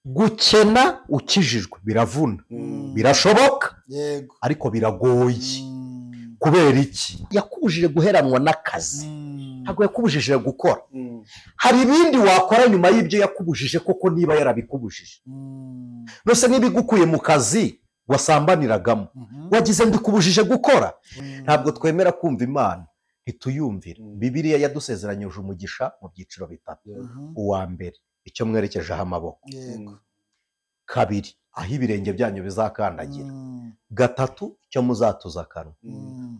Gukena ukijijwe biravuna, birashoboka yego, ariko biragoye. Kubera iki? Yakubujije guheranwa n'akazi, ntabwo yakubujije gukora. Hari ibindi wakora nyuma y'ibyo yakubujije koko niba yarabikubujije. Nose niba igukuye mu kazi wasambaniragamo, wagize ngo ikubujije gukora. Ntabwo twemera kumva Imana, ntituyumvira. Bibiliya yadusezeranyije umugisha mu byiciro bitatu. Uwa mbere, icyo mwerekejeho amaboko. Yego. Kabiri, aho ibirenge byanyu bizakandagira. Gatatu, icyo muzatuza akanwa.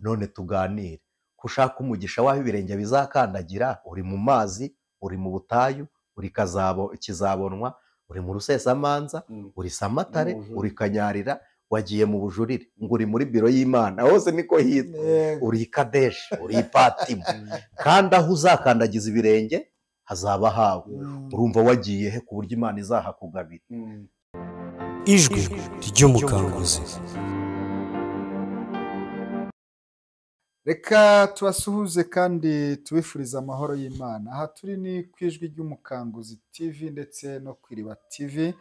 None tuganire, ko ushaka umugisha w'aho ibirenge bizakandagira, uri mu mazi, uri mu butayu, uri kizabonwa, uri mu rusesamanza, uri Samatare, uri Kanyarira, wagiye mu bujurire, ngo uri muri biro y'Imana, hose niko hitwa, uri i Kadeshi, uri i Patimo, kandi aho uzakandagiza ibirenge hazaba hawe. Urumva wagiye he ku buryo Imana izahakugabira? Ijwi ry'umukanguzi. Reka tubasuhuze kandi tubifurize amahoro y'Imana. Aha turi ni ku Ijwi ry'Umukanguzi TV ndetse no ku Iriba TV.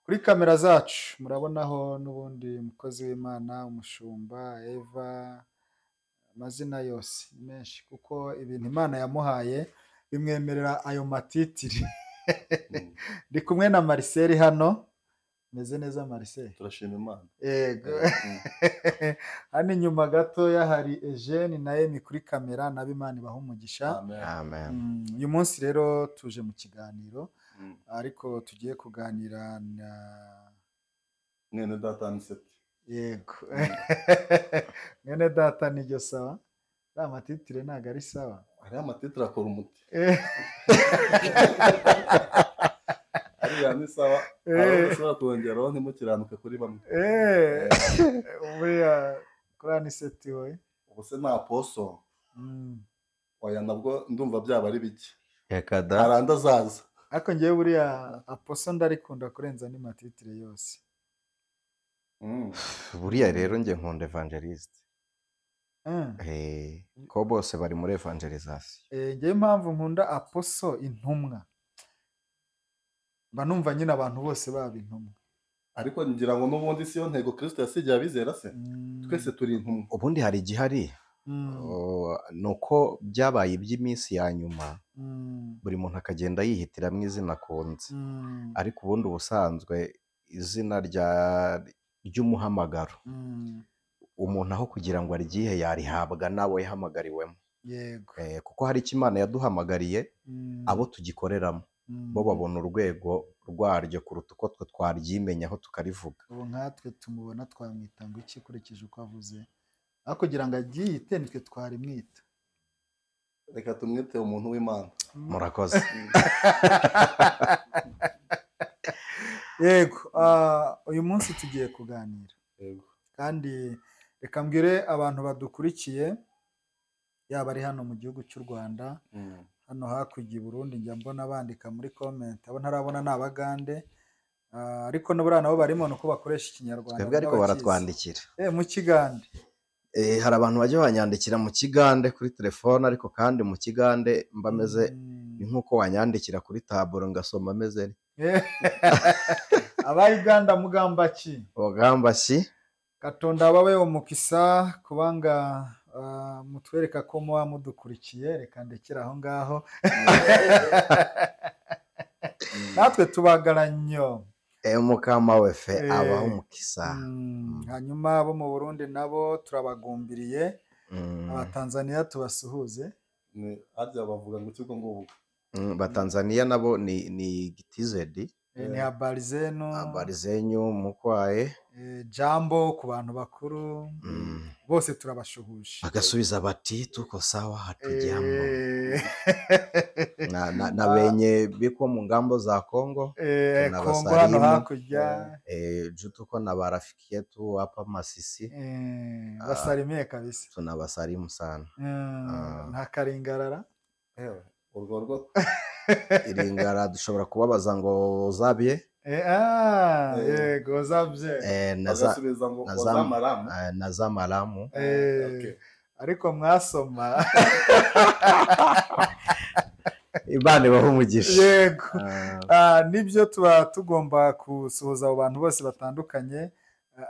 Kuri kamera zacu murabonaho n'ubundi mukozi w'Imana, umushumba Eva, amazina yose ni menshi kuko ibintu Imana yamuhaye bimwemerera ayo matitiri. Ndi kumwe na Marcel hano. Meze neza Marcel? Turashima Imana. Yego. Hano inyuma gatoya hari Eugene na Emi kuri kamera, nabo Imana ibaha umugisha. Amen. Uyu munsi rero tuje mu kiganiro, ariko tugiye kuganira na mwene data Aniseti. Yego. Mwene data niryo sawa. Ariya matitire ntabwo ari sawa. Ariya matitire akora umuti. Ariya ni sawa. Hari ushobora kongeraho ntimukiranuke kuri bamwe. Buriya kuri Aniseti we. Ubu se nta poso. Oya nabwo ndumva byaba ari bike. Reka da. Hari andi azaza. Ariko ngewe buriya aposo ndarikunda kurenza andi matitire yose. Buriya rero nge nkunda evangeliste. Ko bose bari muri evangelization. Ngewe impamvu nkunda aposo intumwa, mba numva nyine abantu bose baba intumwa. Ariko ngira ngo n'ubundi si yo ntego Kristo yasigiye abizera se? Twese turi intumwa. Ubundi hari igihari, ni uko byabaye iby'iminsi ya nyuma, buri muntu akagenda yihitiramo izina akunze. Ariko ubundi ubusanzwe izina ry'umuhamagaro, umuntu aho kugira ngo aryihe yarihabwa n'abo yahamagariwemo. Yego. Kuko hari icyo Imana yaduhamagariye, abo tugikoreramo bo babona urwego rwaryo kuruta uko twe twaryimenyaho tukarivuga. Ubu nkatwe tumubona twamwita ngo iki ukurikije uko avuze, aho kugira ngo aryiyite nitwe twarimwita. Reka tumwite umuntu w'Imana. Murakoze. Yego, uyu munsi tugiye kuganira. Yego. Kandi reka mbwire abantu badukurikiye, yaba ari hano mu gihugu cy'u Rwanda, hano hakurya i Burundi njya mbona bandika muri comment, abo ntarabona ni Abagande, ariko n'uburiya nabo barimo nuko bakoresha Ikinyarwanda. Twebwe ariko baratwandikira. Mu Kigande. Hari abantu bajya banyandikira mu Kigande kuri telefone, ariko kandi mu Kigande mba meze ni nkuko wanyandikira kuri taburo ngasoma meze. Aba Uganda mugamba ki? Mugamba ki? Katonda babe umukisa kubanga mutwereka ko muba mudukurikiye, reka ndekera aho ngaho. Natwe tubagaranyo. Mukama wefe abaho umukisa. Hanyuma abo mu Burundi nabo turabagumbiriye, Abatanzania tubasuhuze. Harya bavuga ngo iki ngo Batanzania nabo ni Gitizedi. Ni habari zenu. Habari zenyu mukwaye. Jambo ku bantu bakuru. Bose turabashuhuje. Bagasubiza bati tuko sawa hatujambo. Na benye biko mu ngambo za Kongo. Kongo hano hakurya. Juu tuko na barafiki yetu hapa Masisi. Basalimie kabisa. Tunabasalimu sana. Nta karingarara. Urwo rwo iringara dushobora kubabaza ngo zabye. Yego zabye. Bagasubiza ngo ozamaramu. Na zamaramu. Ariko mwasoma. Imana ibahe umugisha. Yego. Nibyo tuba tugomba gusuhuza abo bantu bose batandukanye,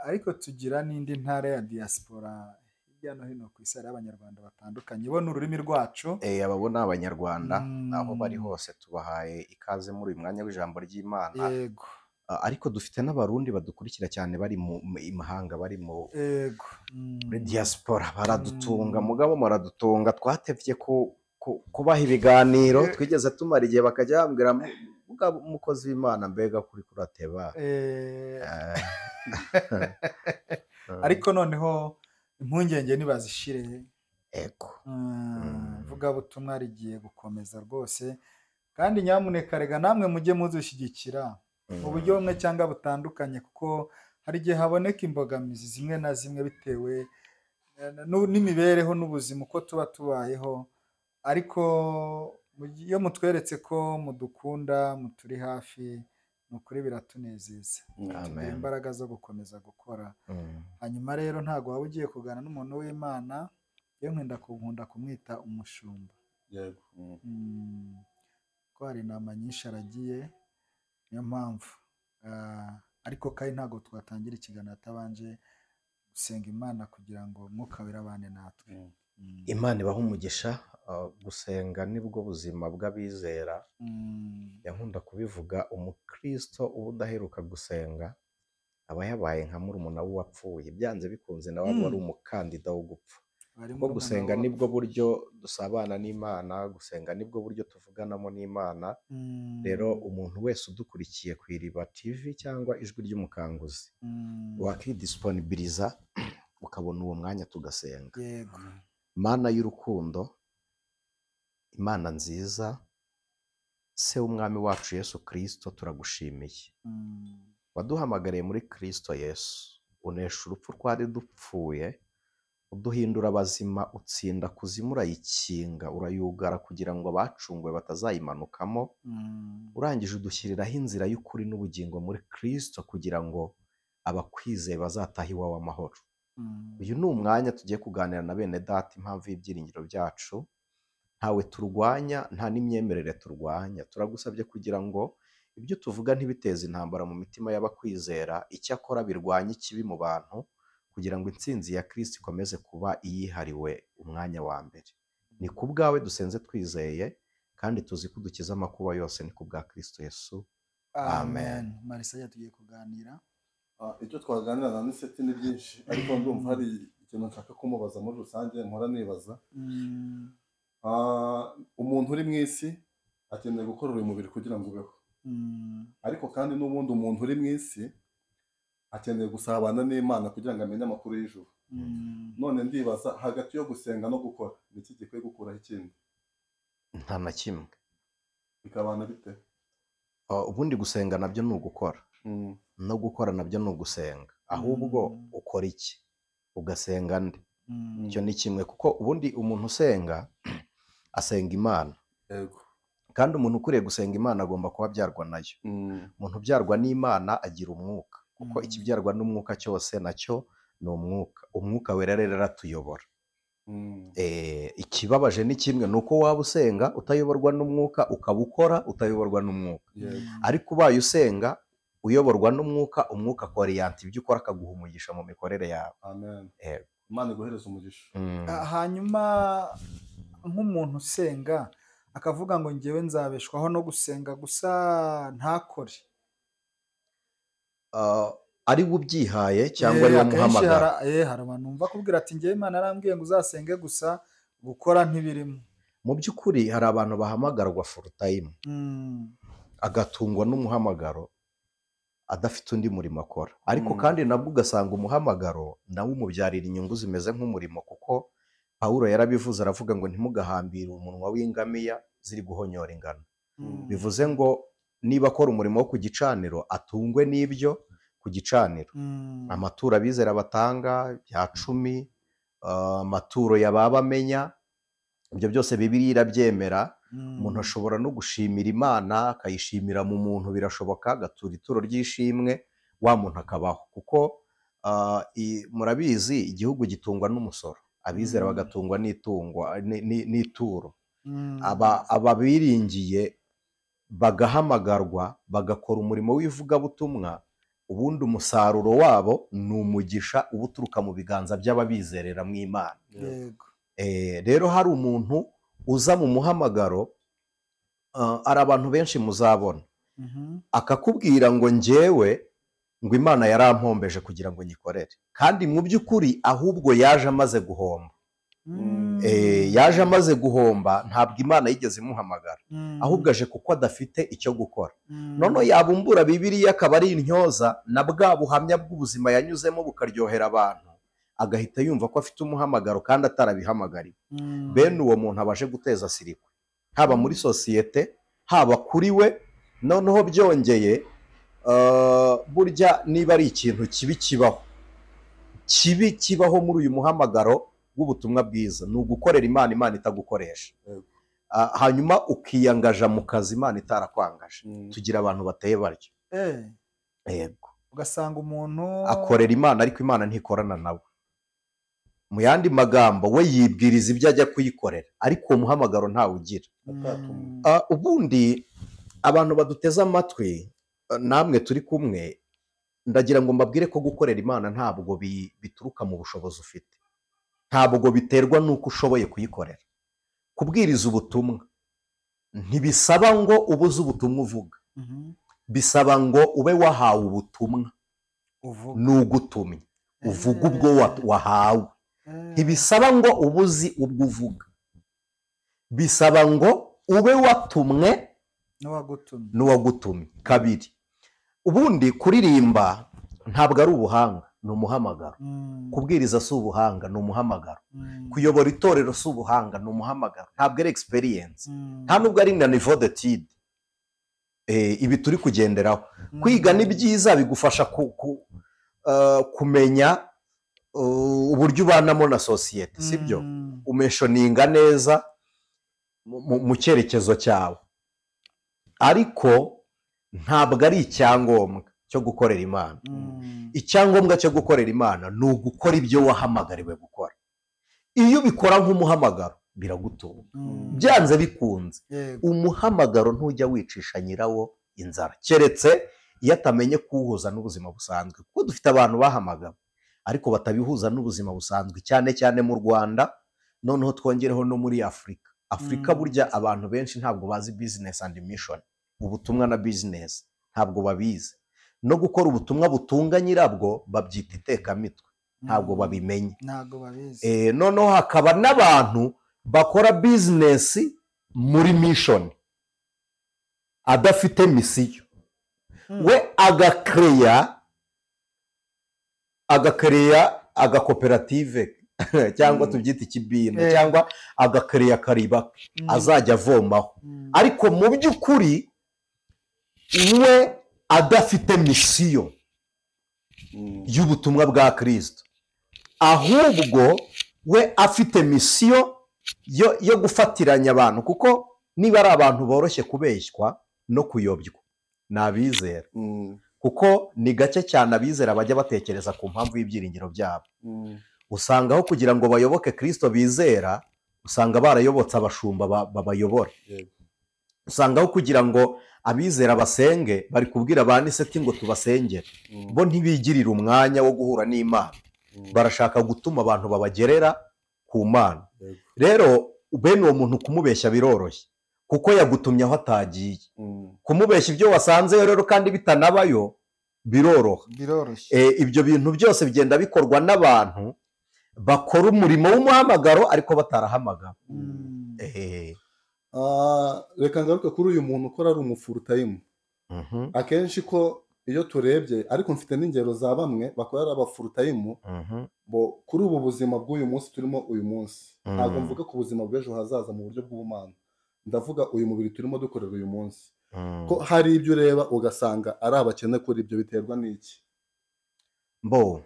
ariko tugira n'indi ntara ya diaspora hirya no hino ku isi, hari abanyarwanda batandukanye bo n'ururimi rwacu. Abo ni abanyarwanda aho bari hose tubahaye ikaze muri uyu mwanya w'ijambo ry'Imana. Yego. Ariko dufite n'abarundi badukurikira cyane bari mu imahanga, bari mu muri diaspora, baradutunga mugabo muradutunga, twatevye kubaha ibiganiro, twigeze tumara igihe bakajya bambwira mugabo umukozi w'Imana mbega kuri kurateba. Ariko noneho impungenge nibazishire. Ego. Vuga butumwa rigiye gukomeza rwose, kandi nyamuneka rega namwe mujye muzushyigikira mu buryo bumwe cyangwa butandukanye, kuko hari igihe haboneka imbogamizi zimwe na zimwe bitewe n'imibereho n'ubuzima uko tuba tubayeho, ariko iyo mutweretse ko mudukunda, muturi hafi, ni ukuri biratunezeza, tugira imbaraga zo gukomeza gukora. Hanyuma rero ntabwo waba ugiye kuganira n'umuntu w'Imana, iyo nkunda kumwita umushumba. Yego. Ko hari intama nyinshi aragiye, niyo mpamvu. Ariko kandi ntabwo twatangira ikiganiro atabanje gusenga Imana kugira ngo Umwuka Wera abane natwe. Imana ibahe umugisha. Gusenga nibwo buzima bw'abizera. Yankunda kubivuga, umukristo uba udaheruka gusenga aba yabaye nka murumuna w'uwapfuye, byanze bikunze nawe aba ari umukandida wo gupfa. Kuko gusenga nibwo buryo dusabana n'Imana, gusenga nibwo buryo tuvuganamo n'Imana. Rero umuntu wese udukurikiye ku Iriba TV cyangwa Ijwi ry'Umukanguzi, wakidisponibiliza ukabona uwo mwanya tugasenga. Yego. Mana y'urukundo, Imana nziza, se w'umwami wacu Yesu Kristo, turagushimiye. Waduhamagariye muri Kristo Yesu, unesha urupfu twari dupfuye, uduhindura abazima, utsinda kuzimu urayikinga, urayugara kugira ngo abacunguwe batazayimanukamo. Urangije udushyiriraho inzira y'ukuri n'ubugingo muri Kristo kugira ngo abakwizeye bazatahe iwawe amahoro. Uyu ni umwanya tugiye kuganira na bene data impamvu y'ibyiringiro byacu. Ntawe turwanya, nta n'imyemerere turwanya. Turagusabye kugira ngo ibyo tuvuga ntibiteze intambara mu mitima y'abakwizera, icyakora birwanye ikibi mu bantu, kugira ngo intsinzi ya Kristo ikomeze kuba iyihariwe umwanya wa mbere. Ni ku bwawe dusenze twizeye, kandi tuzi ko udukiza amakuba yose, ni ku bwa Kristo Yesu. Amen. Marisa, tugiye kuganira. Icyo twaganira na Anicet ni byinshi, ariko ndumva hari ikintu nshaka kumubaza muri rusange, mpora nibaza. Umuntu uri mu isi akeneye gukorera uyu mubiri kugira ngo ubeho, ariko kandi n'ubundi umuntu uri mu isi akeneye gusabana n'Imana kugira ngo amenye amakuru y'ijuru. None ndibaza, hagati yo gusenga no gukora, ni iki gikwiye gukuraho ikindi? Nta na kimwe. Bikabana bite? Ubundi gusenga nabyo ni ugukora, no gukora nabyo ni ugusenga. Ahubwo ukora iki? Ugasenga nde? Icyo ni kimwe, kuko ubundi umuntu usenga asenga Imana. Yego. Kandi umuntu ukwiriye gusenga Imana agomba kuba abyarwa nayo. Umuntu ubyarwa n'Imana agira umwuka, kuko ikibyarwa n'umwuka cyose nacyo ni umwuka. Umwuka wera rero aratuyobora. Ikibabaje ni kimwe, ni uko waba usenga utayoborwa n'umwuka, ukaba ukora utayoborwa n'umwuka. Ariko ubaye usenga uyoborwa n'umwuka, umwuka akoriyanta ibyo ukora akaguha umugisha mu mikorere yawe. Amen. Imana iguhereze umugisha. Hanyuma nk'umuntu usenga akavuga ngo ngewe nzabeshwaho no gusenga gusa ntakore, ari we ubyihaye cyangwa ari we umuhamagara? Hari abantu bumva kubwira ati ngewe Imana arambwiye ngo uzasenge gusa, gukora ntibirimo. Mu by'ukuri hari abantu bahamagarwa full time, agatungwa n'umuhamagaro adafite undi murimo akora, ariko kandi nabwo ugasanga umuhamagaro nawe umubyarira inyungu zimeze nk'umurimo, kuko Pawulo yarabivuze aravuga ngo ntimugahambire umunwa w'ingamiya ziri guhonyora ingano. Bivuze ngo niba akora umurimo wo ku gicaniro atungwe n'ibyo ku gicaniro. Amaturo abizera batanga, bya cumi, amaturo yababamenya, ibyo byose Bibiliya irabyemera. Umuntu ashobora no gushimira Imana akayishimira mu muntu, birashoboka, agatura ituro ry'ishimwe, wa muntu akabaho. Kuko murabizi igihugu gitungwa n'umusoro, abizera bagatungwa n'ituro. Ababiringiye bagahamagarwa bagakora umurimo w'ivugabutumwa, ubundi umusaruro wabo ni umugisha uba uturuka mu biganza by'ababizerera mu Imana. Rero hari umuntu uza mu muhamagaro, ari abantu benshi muzabona akakubwira ngo njyewe ngo Imana yarampombeje kugira ngo nyikorere, kandi mu by'ukuri ahubwo yaje amaze guhomba. Yaje amaze guhomba, ntabwo Imana yigeze imuhamagara, ahubwo aje kuko adafite icyo gukora. None yabumbura Bibiliya akaba ari intyoza, na bwa buhamya bw'ubuzima yanyuzemo bukaryohera abantu, agahita yumva ko afite umuhamagaro kandi atarabihamagariwe. Bene uwo muntu abaje guteza sirikwe, haba muri sosiyete, haba kuri we. Noneho byongeye, burya niba ari ikintu kibi kibaho, kibi kibaho muri uyu muhamagaro w'ubutumwa bwiza, ni ugukorera Imana, Imana itagukoresha, hanyuma ukiyangaja mu kazi Imana itarakwangaje. Tugira abantu bateye batyo. Yego, ugasanga umuntu akorera Imana ariko Imana ntikorana nawe. Mu yandi magambo, we yibwiriza ibyo ajya kuyikorera, ariko uwo muhamagaro ntawugira. Ubundi abantu baduteze amatwi, namwe turi kumwe, ndagira ngo mbabwire ko gukorera Imana ntabwo bituruka mu bushobozi ufite, ntabwo biterwa n'uko ushoboye kuyikorera. Kubwiriza ubutumwa ntibisaba ngo ubuze ubutumwa uvuga, bisaba ngo ube wahawe ubutumwa n'ugutumye uvuga ubwo wahawe. Ntibisaba ngo ubuzi ubwo uvuga, bisaba ngo ube watumwe n'uwagutumye. Kabiri, ubundi kuririmba ntabwo ari ubuhanga, ni umuhamagaro. Kubwiriza si ubuhanga, ni umuhamagaro. Kuyobora itorero si ubuhanga, ni umuhamagaro. Ntabwo ari experience, nta nubwo ari na niveau d'étude. Ibi turi kugenderaho. Kwiga ni byiza, bigufasha kumenya uburyo ubanamo na sosiyete, sibyo? Umeshoninga neza mu cyerekezo cyawe, ariko ntabwo ari icyangombwa cyo gukorera Imana. Icyangombwa cyo gukorera Imana ni ugukora ibyo wahamagariwe gukora. Iyo ubikora nk'umuhamagaro biragutunga, byanze bikunze. Umuhamagaro ntujya wicisha nyirawo inzara, keretse iyo atamenye kuwuhuza n'ubuzima busanzwe, kuko dufite abantu bahamagawe ariko batabihuza n'ubuzima busanzwe, cyane cyane mu Rwanda, noneho twongereho no muri Afurika. Afurika burya abantu benshi ntabwo bazi business and mission, ubutumwa na business ntabwo babizi. No gukora ubutumwa butunga nyirabwo babyita itekamitwe, ntabwo babimenye, ntabwo babizi. Noneho hakaba n'abantu bakora business muri mission adafite misiyo, we agakereya agakoperative cyangwa tubyita ikibina, cyangwa agakereya kariba azajya avomaho, ariko mu by'ukuri we adafite misiyo y'ubutumwa bwa Kristo, ahubwo we afite misiyo yo gufatiranya abantu, kuko niba ari abantu boroshye kubeshywa no kuyobywa ni abizera, kuko ni gake cyane abizera bajya batekereza ku mpamvu y'ibyiringiro byabo. Usanga aho kugira ngo bayoboke Kristo bizera, usanga barayobotse abashumba babayobora. Usanga aho kugira ngo abizera basenge, bari kubwira ba niseti ngo tubasengere, bo ntibigirira umwanya wo guhura n'Imana, barashaka gutuma abantu babagerera ku Mana. Rero bene uwo muntu kumubeshya biroroshye, kuko yagutumye aho atagiye. Kumubeshya ibyo wasanze rero kandi bitanabayo biroroha. Ibyo bintu byose bigenda bikorwa n'abantu bakora umurimo w'umuhamagaro ariko batarahamagara. Reka ngaruke kuri uyu muntu ukora ari umufurutayimu. Akenshi ko iyo turebye, ariko mfite n'ingero za bamwe bakora ari abafurutayimu, bo kuri ubu buzima bw'uyu munsi turimo uyu munsi, ntabwo mvuga ku buzima bw'ejo hazaza mu buryo bw'ubumana, ndavuga uyu mubiri turimo dukorera uyu munsi, ko hari ibyo ureba ugasanga ari abakene kuri ibyo, biterwa n'iki? Mbo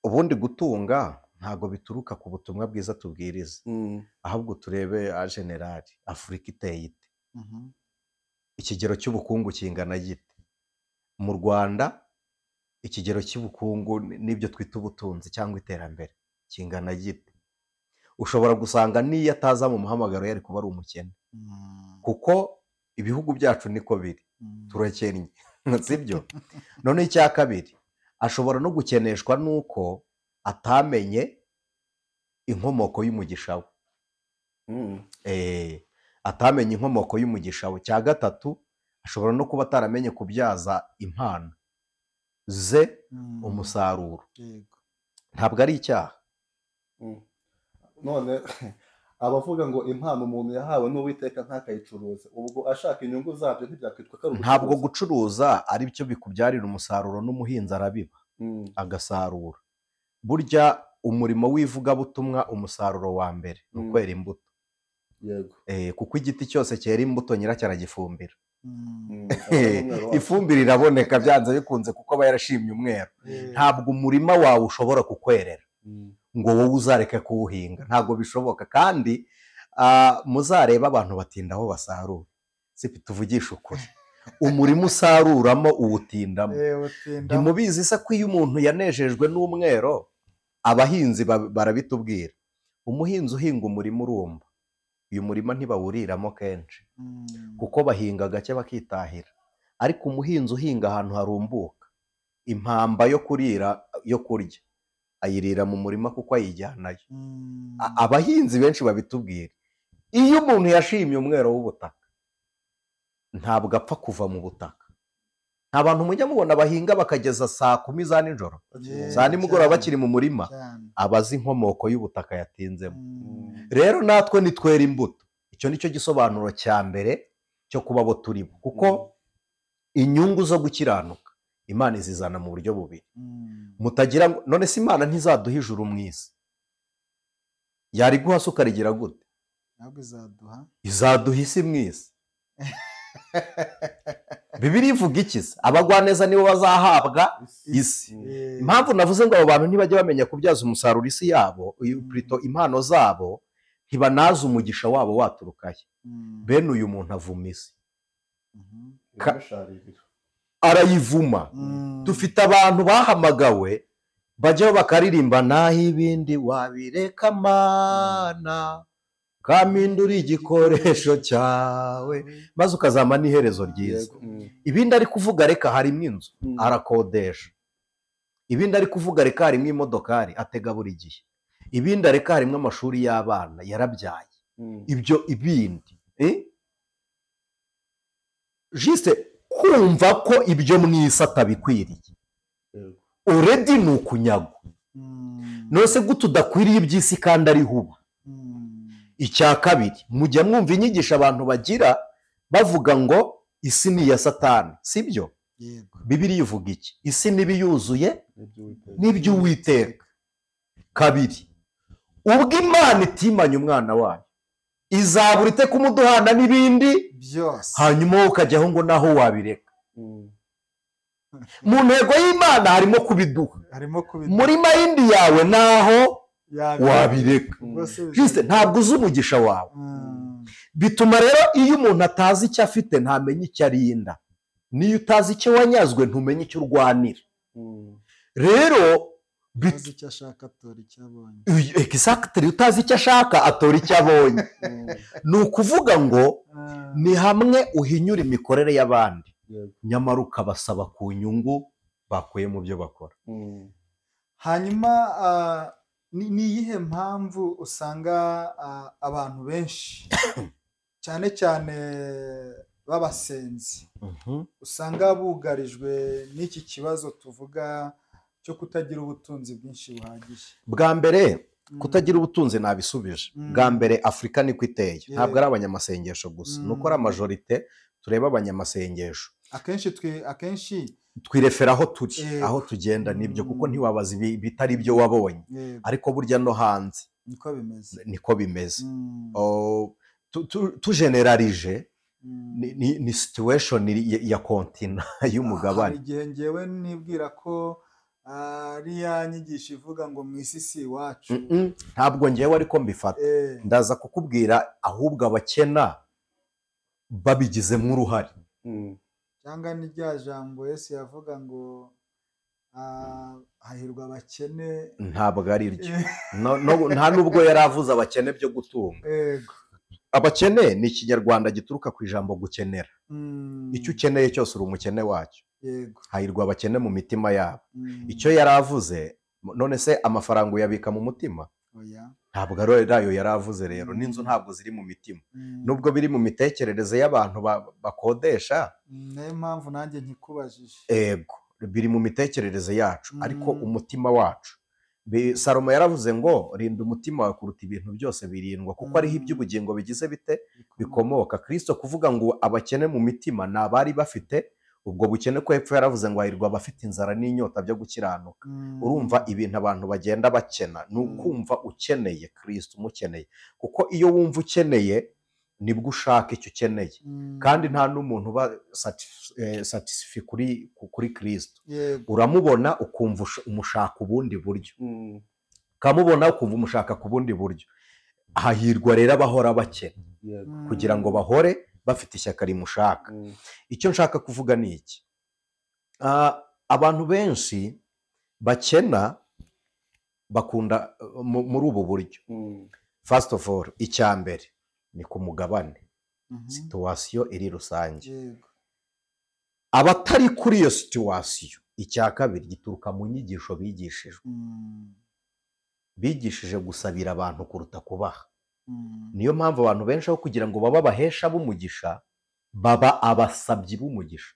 ubundi gutunga ntabwo bituruka ku butumwa bwiza tubwiriza, ahubwo turebe a generali Afurika iteye ite, ikigero cy'ubukungu kingana gite mu Rwanda, ikigero cy'ubukungu n'ibyo twita ubutunzi cyangwa iterambere kingana gite. Ushobora gusanga n'iyo ataza mu muhamagaro yari kuba ari umukene, kuko ibihugu byacu niko biri, turakennye, sibyo? None icya kabiri, ashobora no gukeneshwa nuko atamenye inkomoko y'umugisha we. Atamenye inkomoko y'umugisha we. Cya gatatu, ashobora no kuba ataramenye kubyaza impano ze umusaruro. Ntabwo ari icyaha. None abavuga ngo impano umuntu yahawe n'Uwiteka ntakayicuruze, ubwo ashaka inyungu zabyo ntibyakwitwa ko ari ubucuruzi? Ntabwo gucuruza ari byo bikubyarira umusaruro, n'umuhinzi arabiba agasarura. Burya umurimo w'ivugabutumwa umusaruro wa mbere ni ukwera imbuto. Yego. Kuko igiti cyose cyera imbuto nyiracyo aragifumbira. Ifumbire iraboneka byanze bikunze kuko aba yarashimye umwero. Ntabwo umurima wawe ushobora kukwerera ngo wowe uzareke kuwuhinga, ntabwo bishoboka. Kandi muzareba abantu batinda aho basarura, sipi tuvugisha ukuri, umurima usaruramo uwutindamo. Ntimubizi se ko iyo umuntu yanejejwe n'umwero, abahinzi barabitubwira, umuhinzi uhinga umurima urumba, uyu murima ntibawuriramo kenshi kuko bahinga gake bakitahira. Ariko umuhinzi uhinga ahantu harumbuka, impamba yo kurira yo kurya ayirira mu murima kuko ayijyanayo. Abahinzi benshi babitubwira, iyo umuntu yashimye umwero w'ubutaka ntabwo apfa kuva mu butaka. Nta bantu mujya mubona bahinga bakageza saa 10 za nijoro, saa nimugoroba bakiri mu murima, abazi inkomoko y'ubutaka yatinzemo. Rero natwe nitwera imbuto. Icyo nicyo gisobanuro cya mbere cyo kuba abo turibo, kuko inyungu zo gukiranuka Imana izizana mu buryo bubiri. Mutagira ngo none se Imana ntizaduha ijuru mu isi, yari guha se ukarigira gute? Ntabwo izaduha, izaduha isi mu isi. Bibiliya ivuga iki se? Abagwaneza nibo bazahabwa isi. Impamvu navuze ngo abo bantu ntibajya bamenya kubyaza umusaruro isi yabo, plutôt impano zabo, ntibanazi umugisha wabo waturukahe. Bene uyu muntu avuma isi, arayivuma. Dufite abantu bahamagawe bajyaho bakaririmba, naho ibindi wabireka Mana kamindura igikoresho cyawe, maze ukazama n'iherezo ryiza. Ibindi ari kuvuga reka harimo inzu arakodesha, ibindi ari kuvuga reka harimo imodokari atega buri gihe, ibindi areka harimo amashuri y'abana yarabyaye. Ibyo ibindi juste kumva ko ibyo mwisi atabikwiriye already ni ukunyagwa. Nose gute udakwiriye iby'isi kandi ari huba? Icya kabiri, mujya mwumva inyigisho abantu bagira bavuga ngo isi ni iya Satani, sibyo? Bibiliya ivuga iki? Isi n'ibiyuzuye n'iby'Uwiteka. Kabiri, ubwo Imana itimanye umwana wayo izabura ite kumuduhana n'ibindi byose, hanyuma wowe ukajyaho ngo naho wabireka. Mu ntego y'Imana harimo kubiduha, muri mayindi yawe naho wabireka. Juste ntabwo uzi umugisha wawe. Bituma rero iyo umuntu atazi icyo afite ntamenye icyo arinda, niyo utazi icyo wanyazwe ntumenye icyo urwanira. Rero utazi icyo ashaka atora icyo abonye. Exactly, utazi icyo ashaka atora icyo abonye. Ni ukuvuga ngo ni hamwe uhinyura imikorere y'abandi, nyamara ukabasaba ku nyungu bakuye mu byo bakora. Hanyuma ni iyihe mpamvu usanga abantu benshi cyane cyane b'abasenzi usanga bugarijwe n'iki kibazo tuvuga cyo kutagira ubutunzi bwinshi buhagije? Bwa mbere kutagira ubutunzi nabisubije. Bwa mbere Afurika niko iteye, ntabwo ari abanyamasengesho gusa, nuko ari majorite tureba abanyamasengesho. Akenshi twirefera aho turi, aho tugenda nibyo, kuko ntiwabaza bitari ibyo wabonye. Ariko burya no hanze niko bimeze. Tugeneralije ni situation ya kontina y'umugabane. Hari igihe ngewe nibwira ko ari ya nyigisho ivuga ngo mu isi si iwacu. Ntabwo ngewe ariko mbifata, ndaza kukubwira ahubwo abakena babigizemo uruhare. Cyangwa ni rya jambo Yesu yavuga ngo Hahirwa abakene. Ntabwo ari ryo. Nta nubwo yari avuze abakene byo gutunga. Yego. Abakene ni ikinyarwanda gituruka ku ijambo gukenera. Icyo ukeneye cyose uri umukene wacyo. Yego. Hahirwa abakene mu mitima yabo. Icyo yari avuze, none se amafaranga uyabika mu mutima? Oya. Ntabwo ari ayo yari avuze rero. N'inzu ntabwo ziri mu mitima. Nubwo biri mu mitekerereze y'abantu bakodesha. Niyo mpamvu nanjye nkikubajije. Yego, biri mu mitekerereze yacu, ariko umutima wacu. Salomo yaravuze ngo rinda umutima wawe kuruta ibintu byose birindwa, kuko ariho iby'ubugingo bigize bite bikomoka. Kristo kuvuga ngo abakene mu mitima ni abari bafite ubwo bukene, ko hepfo yaravuze ngo hahirwa abafite inzara n'inyota byo gukiranuka. Urumva ibintu abantu bagenda bakena ni ukumva ukeneye Kristo, umukeneye, kuko iyo wumva ukeneye nibwo ushaka icyo ukeneye. Kandi nta n'umuntu uba satisfi kuri Kristo. Uramubona ukumva umushaka ubundi buryo, ukamubona ukumva umushaka ku bundi buryo. Hahirwa rero abahora bakena, kugira ngo bahore bafite ishyaka rimushaka. Icyo nshaka kuvuga ni iki: abantu benshi bakena bakunda muri ubu buryo. First of all, icya mbere ni ku mugabane, situation iri rusange. Abatari kuri iyo situation, icya kabiri gituruka mu nyigisho bigishijwe. Bigishije gusabira abantu kuruta kubaha. Niyo mpamvu abantu benshi aho kugira ngo baba abahesha b'umugisha, baba abasabyi b'umugisha.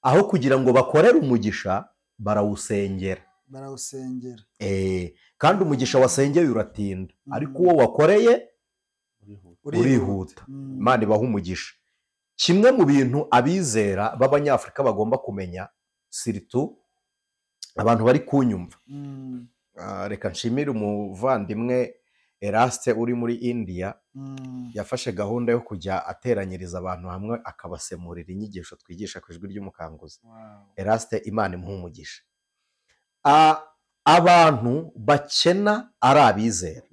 Aho kugira ngo bakorere umugisha, barawusengera. Barawusengera. Kandi umugisha wasengeye uratinda, ariko uwo wakoreye urihuta. Imana ibaha umugisha. Kimwe mu bintu abizera b'Abanyafurika bagomba kumenya, siritu abantu bari kunyumva. Reka nshimire umuvandimwe Eraste uri muri India, yafashe gahunda yo kujya ateranyiriza abantu hamwe akabasemurira inyigisho twigisha ku Ijwi ry'Umukanguzi. Eraste, Imana imuhe umugisha. Abantu bakena ari abizera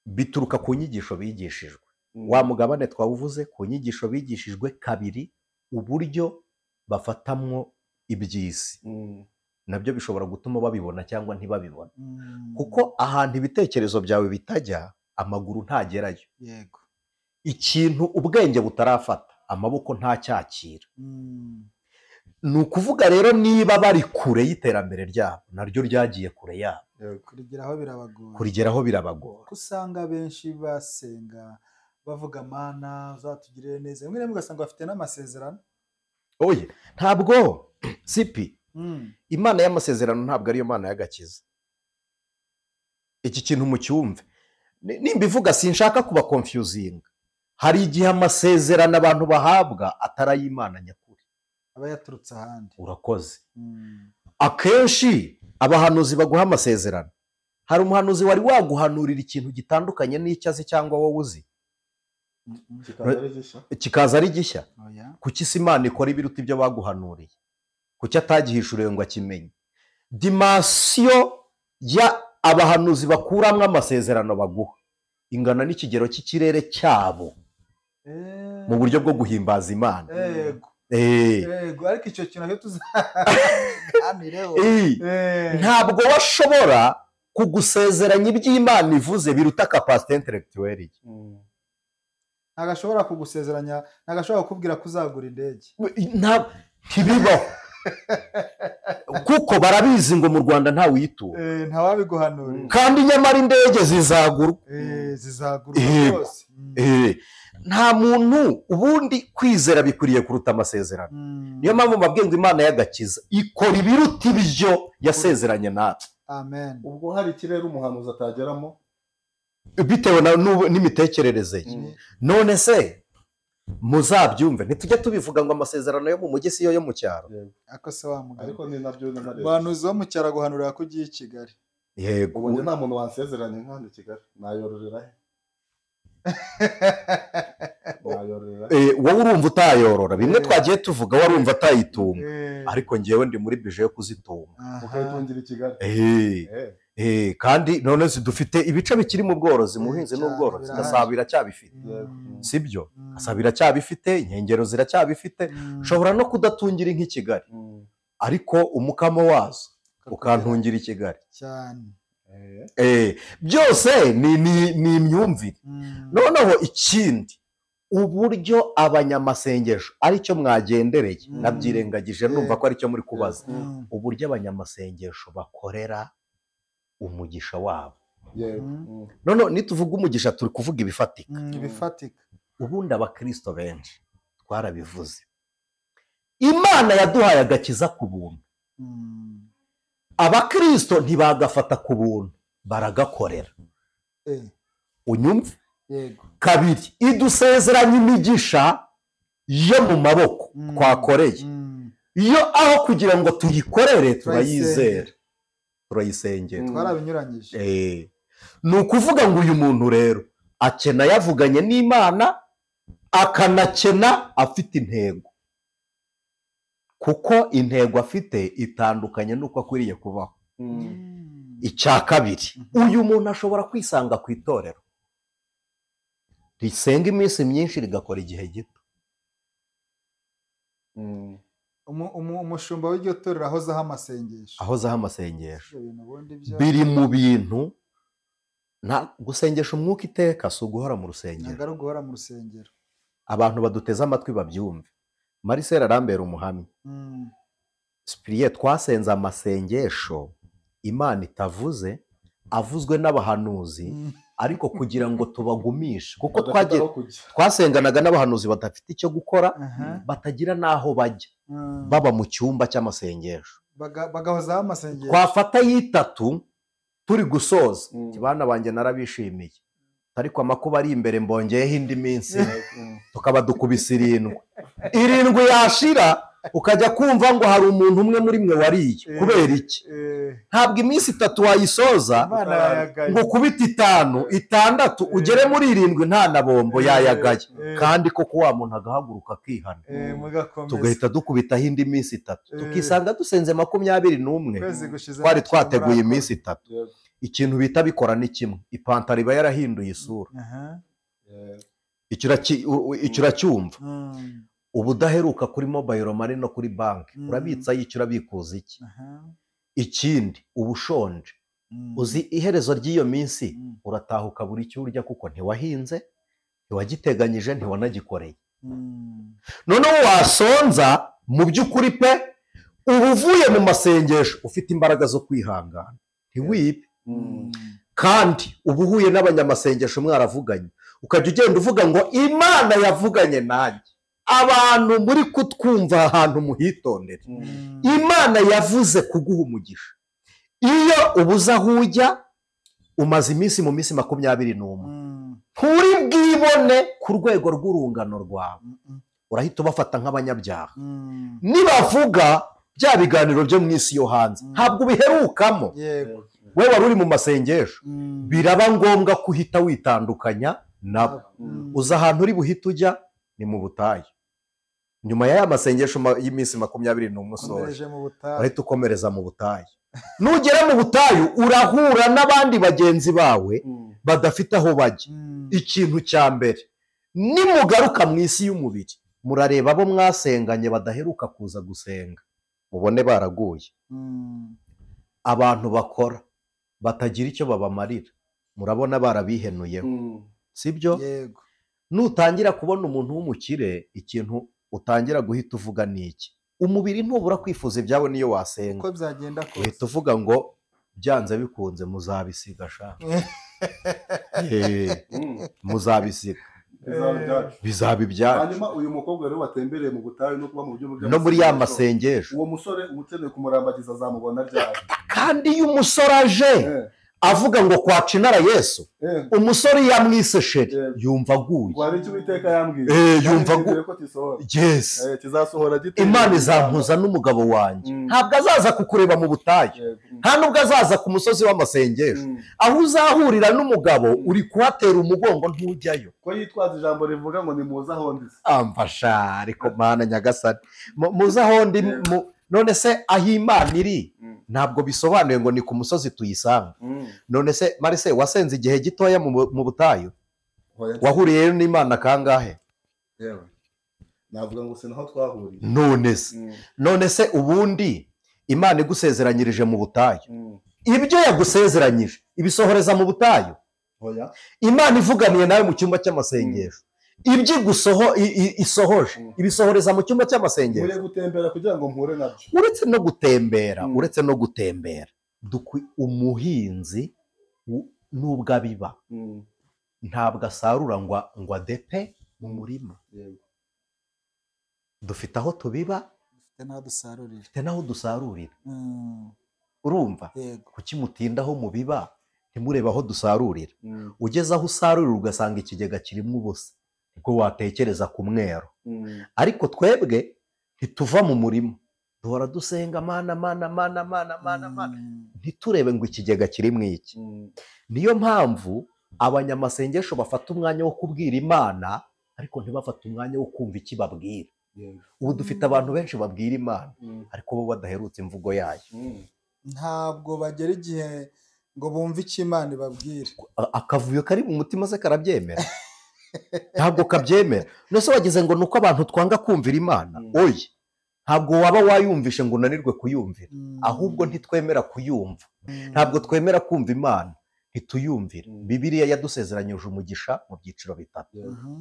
bituruka ku nyigisho bigishijwe. Wa mugabane twawuvuze, ku nyigisho bigishijwe. Kabiri, uburyo bafatamwo iby'isi nabyo bishobora gutuma babibona cyangwa ntibabibona, kuko ahantu ibitekerezo byawe bitajya, amaguru ntagerayo. Yego. Ikintu ubwenge butarafata, amaboko ntacyakira. Ni ukuvuga rero niba bari kure y'iterambere ryabo, naryo ryagiye kure yabo. Kurigeraho birabagora. Kurigeraho birabagora. Ko usanga benshi basenga bavuga Mana uzatugirire neza, rimwe na rimwe ugasanga bafite n'amasezerano. Oye, ntabwo sipi Imana y'amasezerano ntabwo ariyo Mana y'agakiza. Iki kintu mucyumve. Nimbivuga sinshaka kuba confusing. Hari igihe amasezerano abantu bahabwa atari ay'Imana nyakuri, aba yaturutse ahandi. Urakoze. Akenshi abahanuzi baguha amasezerano, hari umuhanuzi wari waguhanurira ikintu gitandukanye n'icyo azi cyangwa wowe uzi, kikaza ari gishya. Kuki se Imana ikora ibiruta ibyo baguhanuriye? Kuki atagihishuriye ngo akimenye? Dimension ya abahanuzi bakuramwo amasezerano baguha ingana n'ikigero cy'ikirere cyabo mu buryo bwo guhimbaza Imana. Yego. Yego, ariko icyo kintu cyo tuzaganireho. Ntabwo washobora kugusezeranya iby'Imana ivuze biruta capacité intellectuelle. Ntagashobora kugusezeranya, ntagashobora kukubwira ko uzagura indege. Ntibibaho. Kuko barabizi ngo mu Rwanda nta wiyitunga, ntawabiguhanurira, kandi nyamara indege zizagurwa, zizagurwa rwose. Nta muntu ubundi kwizera bikwiriye kuruta amasezerano. Niyo mpamvu mbabwiye ngo Imana y'agakiza ikora ibiruta ibyo yasezeranye natwe. Amen. Ubwo hari ikirere umuhanuzi atageramo bitewe n'imitekerereze ye. None se muzabyumve, ntitujye tubivuga ngo amasezerano yo mu mujyi si yo yo mu cyaro. Ako se wa mugabo, ariko ni nabyo n'amarebe. Banuzi bo mu cyaro guhanurira ko ugiye i Kigali. Yego, ubu nta muntu wansezeranye nkandi Kigali, nayororera he? Nayororera. Wowe urumva utayorora, bimwe twagiye tuvuga warumva atayitunga, ariko ngewe ndi muri bije yo kuzitunga. Ukayitungira i Kigali. Kandi none dufite ibice bikiri mu bworozi, mu buhinzi n'ubworozi. Gasabo iracyabifite, sibyo? Gasabo iracyabifite, inkengero ziracyabifite. Ushobora no kudatungira inka i Kigali, ariko umukamo wazo ukantungira i Kigali cyane. Byose ni imyumvire. Noneho ikindi, uburyo abanyamasengesho aricyo mwagendereye, nabyirengagije numva ko aricyo muri kubaza, uburyo abanyamasengesho bakorera umugisha wabo. None nituvuga umugisha turi kuvuga ibifatika. Ibifatika. Ubundi abakristo benshi twarabivuze, Imana yaduhaye agakiza ku buntu. Abakristo ntibagafata ku buntu, baragakorera. Unyumve? Yego. Kabiri, idusezeranya imigisha yo mu maboko twakoreye. Iyo aho kugira ngo tuyikorere turayizera, turayisengera. Twarabinyuranyije. Ni ukuvuga ngo uyu muntu rero akena yavuganye n'Imana, akanakena afite intego, kuko intego afite itandukanye n'uko akwiriye kubaho. Icya kabiri, uyu muntu ashobora kwisanga ku itorero risenga iminsi myinshi rigakora igihe gito. Umushumba w'iryo torero ahozaho amasengesho, ahozaho amasengesho. Biri mu bintu gusengesha umwuka iteka si uguhora mu rusengero. Ntabwo ari uguhora mu rusengero. Abantu baduteze amatwi babyumve. Marcel arambera umuhamya. Sipiriye twasenze amasengesho Imana itavuze, avuzwe n'abahanuzi, ariko kugira ngo tubagumishe, kuko twasenganaga n'abahanuzi badafite icyo gukora, batagira n'aho bajya, baba mu cyumba cy'amasengesho, bagahozaho amasengesho. Twafata y'itatu turi gusoza, bana banjye narabishimiye, ariko amakuba ari imbere mbongeyeho indi minsi, tukaba dukubise 7. 7 yashira ukajya kumva ngo hari umuntu umwe muri mwe wariye. Kubera iki? Ntabwo iminsi 3 wayisoza ngo kubita 5, 6 ugere muri 7 nta na bombo yayagaye. Kandi koko wa muntu agahaguruka akihana, tugahita dukubitaho indi minsi 3, tukisanga dusenze 21, twari twateguye iminsi 3. Ikintu bita bikora ni kimwe, ipantaro iba yarahinduye isura. Icyo uracyumva. Ubudaheruka kuri mobile money no kuri banki, urabitsa yicyo urabikuza iki. Ikindi, ubushonje. Uzi iherezo ry'iyo minsi, uratahuka buri cyo urya kuko ntiwahinze, ntiwagiteganyije, ntiwanagikoreye. Noneho wasonza mu by'ukuri pe, uba uvuye mu masengesho ufite imbaraga zo kwihangana, ntiwibe. Kandi uba uhuye n'abanyamasengesho mwaravuganye, ukajya ugenda uvuga ngo Imana yavuganye nanjye. Abantu muri kutwumva ahantu muhitondere, Imana yavuze kuguha umugisha. Iyo ubuze aho ujya, umaze iminsi mu minsi 21, nturi bwibone ku rwego rw'urungano rwawe, urahita ubafata nk'abanyabyaha. Nibavuga bya biganiro byo mu isi yo hanze, ntabwo ubiherukamo. We wari uri mu masengesho, biraba ngombwa ko uhita witandukanya nabo. Uza ahantu uri buhite ujya ni mu butayu. Nyuma y'aya masengesho y'iminsi 21 usoje, urahita ukomereza mu butayu. Nugera mu butayu urahura n'abandi bagenzi bawe badafite aho bajya. Ikintu cya mbere, nimugaruka mu isi y'umubiri, murareba abo mwasenganye badaheruka kuza gusenga, mubone baraguye. Abantu bakora batagira icyo babamarira, murabona barabihenuyeho, sibyo? Yego. Nutangira kubona umuntu w'umukire, ikintu utangira guhita uvuga ni iki? Umubiri ntubura kwifuza ibyawe niyo wasenga. Uko byagenda kose uhita uvuga ngo byanze bikunze muzabisiga sha. Muzabisiga. Bizaba ibyacu. Hanyuma uyu mukobwa rero watembereye mu butayu no kuba mu buryo no muri ya masengesho, uwo musore ukeneye kumurambagiza azamubona ryari? Kandi iyo umusore aje avuga ngo kwa Cinara Yesu, umusore yamwise sheri, yumva aguye. Wari icyo Uwiteka yambwiye. Yumva aguye. Yes. Kizasohora gite? Imana izampuza n'umugabo wanjye. Ntabwo azaza kukureba mu butayu. Nta nubwo azaza ku musozi w'amasengesho. Aho uzahurira n'umugabo uri kuhatera umugongo ntujyayo. Ko yitwaza ijambo rivuga ngo ni muze aho ndi. Amfasha ariko Mana Nyagasani. Muze aho ndi, none se aho Imana iri? Ntabwo bisobanuye ngo ni ku musozi tuyisanga. None se Marise wasenze igihe gitoya mu butayu, wahuriye n'Imana kangahe? Yewe navuga ngo sinaho twahuriye. None se ubundi Imana igusezeranyirije mu butayu, ibyo yagusezeranyije ibisohoreza mu butayu? Imana ivuganiye nawe mu cyumba cy'amasengesho, ibyo isohoje ibisohoreza mu cyumba cy'amasengesho. Muri gutembera kugira ngo mpure nabyo. Uretse no gutembera, uretse no gutembera, umuhinzi nubwo abiba ntabwo asarura ngo adepe mu murima. Dufite aho tubiba, dufite n'aho dusarurira. Urumva? Kuki mutindaho mubiba ntimurebe aho dusarurira? Ugeze aho usarurira ugasanga ikigega kirimo ubusa, nibwo watekereza ku mwero. Ariko twebwe ntituva mu murima, duhora dusenga mana mana mana mana mana mana, ntiturebe ngo ikigega kirimo iki. Niyo mpamvu abanyamasengesho bafata umwanya wo kubwira Imana, ariko ntibafate umwanya wo kumva iki babwira. Ubu dufite abantu benshi babwira Imana, ariko bo badaherutse imvugo yayo. Ntabwo bagera igihe ngo bumve icyo Imana ibabwira. Akavuyo kari mu mutima se karabyemera? Ntabwo kabyemera. None wagize ngo nuko abantu twanga kumvira Imana? Oya, ntabwo waba wayumvishe ngo unanirwe kuyumvira, ahubwo ntitwemera kuyumva. Ntabwo twemera kumva Imana, ntituyumvira. Bibiliya yadusezeranyije umugisha mu byiciro bitatu.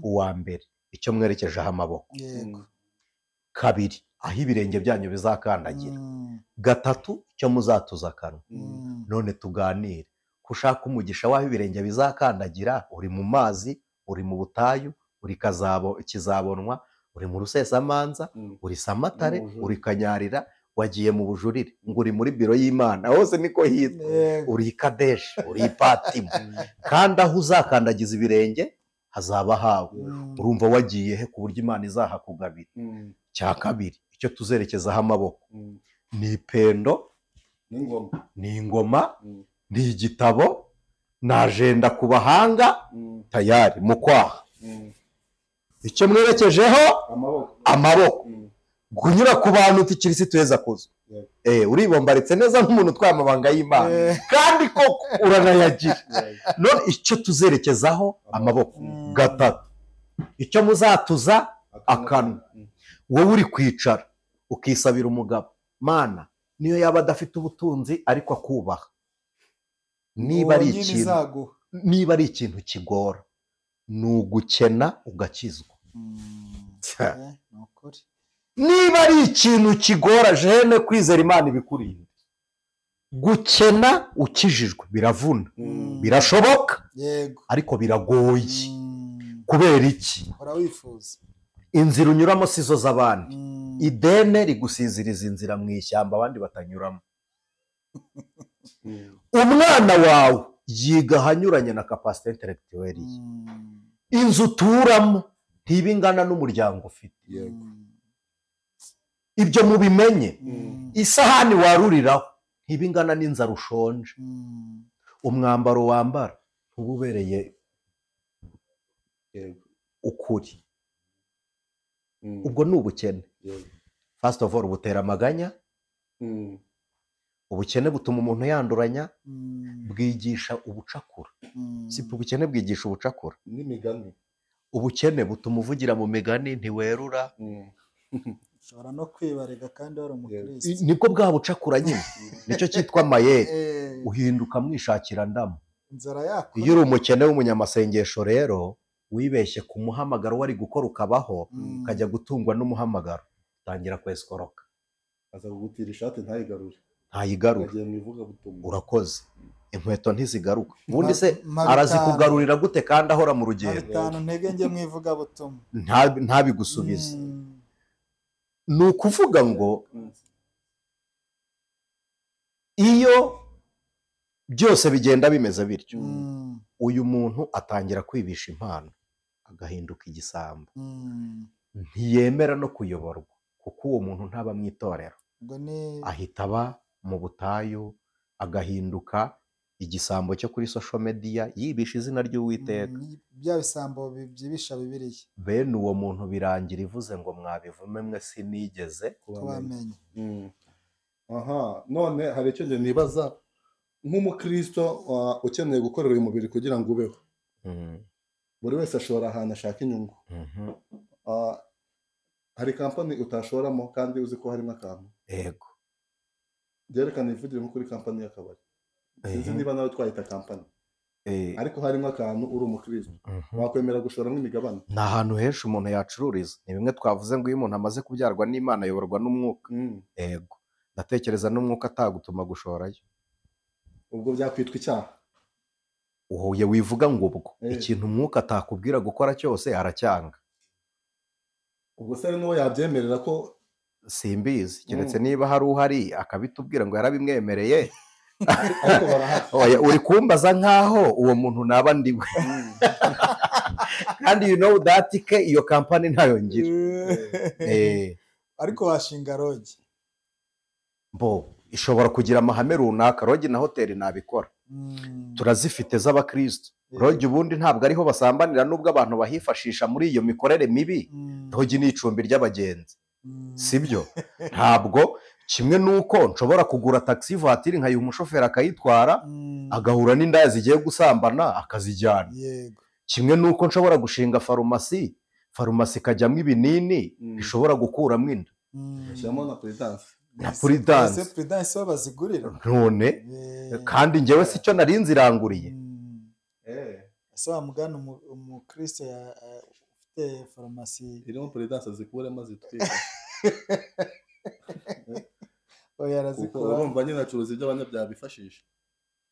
Uwa mbere, icyo mwerekejeho amaboko. Kabiri, aho ibirenge byanyu bizakandagira. Gatatu, icyo muzatuza akanwa. None tuganire, kushaka umugisha w'aho ibirenge bizakandagira, uri mu mazi, uri mu butayu, uri kizabonwa, uri mu rusesamanza, uri Samatare, uri Kanyarira, wagiye mu bujurire, ngo uri muri biro y'Imana, hose niko hitwa, uri Kadeshi, uri Patimo. Kandi aho uzakandagiza ibirenge hazaba hawe. Urumva wagiye he ku buryo Imana izahakugabira? Cya kabiri, icyo tuzerekezaho amaboko ni ipendo, ni ingoma, ni igitabo, ni ajenda ku bahanga, tayari mu kwaha. Icyo mwerekejeho amaboko, kunyura ku bantu uti Kirisitu yeza kuzo. Uribombaritse neza nk'umuntu utwaye amabanga y'Imana, kandi koko uranayagira. None icyo tuzerekezaho amaboko. Gatatu, icyo muzatuza akanwa. Wowe uri kwicara ukisabira umugabo, Mana niyo yaba adafite ubutunzi ariko akubaha. Niba ari ikintu kigora, ni ugukena ugakizwa. Niba ari ikintu kigora, jene kwizera Imana ibikurinda. Gukena ukijijwe biravuna, birashoboka, ariko biragoye. Kubera iki? Inzira unyuramo sizo z'abandi. Idene rigusiziriza inzira mu ishyamba abandi batanyuramo. Umwana wawe yiga ahanyuranye na capacité intellectuelle ye. Inzu uturamo ntiba ingana n'umuryango ufite. Ibyo mubimenye. Isahani waruriraho ntiba ingana n'inzara ushonje. Umwambaro wambara ntububereye ukuri. Ubwo ni ubukene. First of all, butera amaganya. Ubukene butuma umuntu yanduranya, bwigisha ubucakura. Si ubukene bwigisha ubucakura n'imigani. Ubukene butuma uvugira mu migani, ntiwerura. Ushobora no kwibarega kandi wari umukristo. Nibwo bwa bucakura nyine, nicyo cyitwa mayeri. Uhinduka mwishakira ndamu. Iyo uri umukene w'umunyamasengesho rero, wibeshye ku muhamagaro wari gukora ukabaho, ukajya gutungwa n'umuhamagaro, utangira kwesikoroka. Aza kugutira ishati ntayigarure. Ntayigarura. Urakoze. Inkweto ntizigaruka. Ubundi se arazikugarurira gute kandi ahora mu rugendo? Bitanu ntege njye mu ivugabutumwa. Ntabigusubize. Ni ukuvuga ngo iyo byose bigenda bimeze bityo, uyu muntu atangira kwibisha impano, agahinduka igisambo. Ntiyemera no kuyoborwa, kuko uwo muntu ntaba mu itorero. Ahita aba mu butayu, agahinduka igisambo cyo kuri social media, yibisha izina ry'Uwiteka. Bya bisambo byibisha Bibiliya. Bene uwo muntu birangira ivuze ngo mwabivume mwe sinigeze kubamenya. Aha, none hari icyo njye nibaza nk'umukristo ukeneye gukorera uyu mubiri kugira ngo ubeho. Buri wese ashora ahantu ashaka inyungu. Hari kampani utashoramo kandi uzi ko harimo akantu. Yego. Byerekana ivugire nko kuri kampani y'akabari. Sinzi niba nawe twayita kampani. Ariko harimo akantu uri umukristo. Wakwemera gushoramo imigabane. Ni ahantu henshi umuntu yacururiza. Ni bimwe twavuze ngo iyo umuntu amaze kubyarwa n'Imana ayoborwa n'umwuka. Yego. Ndatekereza n'umwuka atagutuma gushorayo. Ubwo byakwitwa icyaha. Uhuye wivuga ngo ubwo ikintu umwuka atakubwira gukora cyose aracyanga. Ubwo se n'uwo yabyemerera ko simbizi keretse niba hari uhari akabitubwira ngo yarabimwemereye. Ariko barahari. Oya, uri kumbaza nkaho uwo muntu naba ndiwe. Kandi you know that ke iyo company ntayo ngira. Ariko washinga rogi. Bo ishobora kugira amahame runaka. Rogi na hoteli nabikora. Turazifite z'abakristo. Rogi ubundi ntabwo ariho basambanira nubwo abantu bahifashisha muri iyo mikorere mibi. Rogi ni icumbi ry'abagenzi. Sibyo? Ntabwo kimwe nuko nshobora kugura taxi voiture nkayiha umushoferi akayitwara agahura n'indaya zigiye gusambana akazijyana. Yego. Kimwe nuko nshobora gushinga farumasi, farumasi kajyamo ibinini bishobora gukuramo inda. Shyiramo na Prudence. Na Prudence. Ese Prudence bo bazigurira? None kandi njyewe sicyo nari nziranguriye. Ese wa mugana umukristo ufite farumasi irimo Prudence zikuremo zitwika. Oya arazikora. Urumva nyine acuruza ibyo abanyabyaha bifashisha.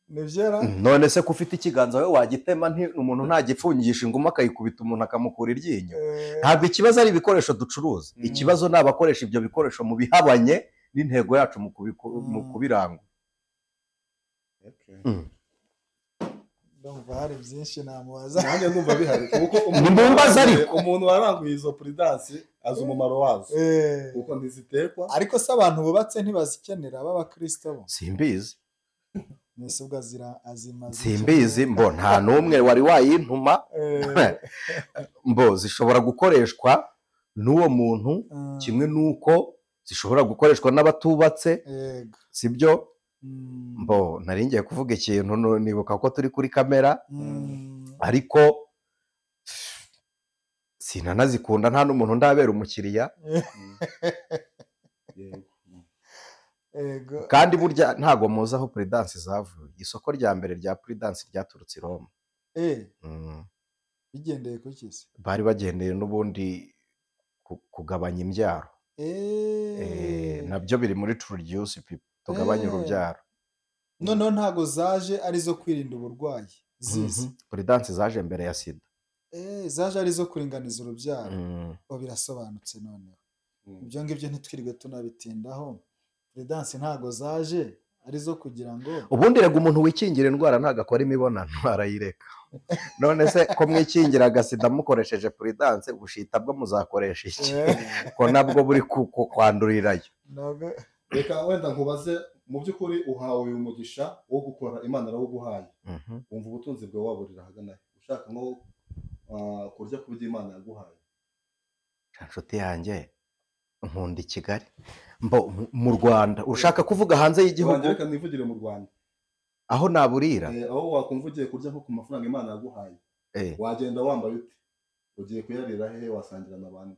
Nibyera? None se ko ufite ikiganza we wagitema umuntu ntagipfungisha inguma akayikubita umuntu akamukura iryinyo. Ntabwo ikibazo ari ibikoresho ducuruza. Ikibazo ni abakoresha ibyo bikoresho mu bihabanye n'intego yacu mu kubirangura. Ndumva hari byinshi namubaza. Nanjye ndumva bihari kuko umuntu waranguye izo Prudence azi umumaro wazo. Kuko ntizitekwa. Ariko se abantu bubatse ntibazikenera b'abakristo bo? Simbizi. Nese ubwo azimaze. Simbizi mbo nta n'umwe wari wayintuma. Mbo zishobora gukoreshwa n'uwo muntu kimwe nuko zishobora gukoreshwa n'abatubatse. Sibyo? Mbo nari ngiye kuvuga ikintu nibuka ko turi kuri kamera ariko sinanazikunda nta n'umuntu ndabera umukiriya. Kandi burya ntago muzi aho Prudence zavuye. Isoko rya mbere rya Prudence ryaturutse i Roma. Bigendeye ku ki se? Bari bagendeye n'ubundi kugabanya imbyaro. Nabyo biri muri to reduce people, tugabanya urubyaro. Noneho ntago zaje ari zo kwirinda uburwayi zizi. Prudence zaje mbere ya sida. Zaje ari zo kuringaniza urubyaro. Bo birasobanutse noneho. Ibyo ngibyo ntitwirirwe tunabitindaho. Prudence ntago zaje ari zo kugira ngo ubundi rega umuntu wikingira indwara ntago akora imibonano arayireka. None se ko mwikingira agasida mukoresheje Prudence, ubushita bwo muzakoresha iki? Ko nabwo buri kwandurirayo. Reka wenda nkubaze, mu by'ukuri uhawe uyu mugisha wo gukora, Imana arawuguhaye. Wumva ubutunzi bwawe waburira ahagana he? Ushaka nko kurya ku byo Imana yaguhaye. Nshuti yanjye nkunda i Kigali. Mbo mu Rwanda ushaka kuvuga hanze y'igihugu? Reka nivugire mu Rwanda. Aho naburira? Aho wakumva ugiye kurya nko ku mafaranga Imana yaguhaye. Wagenda wambaye ute? Ugiye kuyarira hehe? Wasangira n'abandi?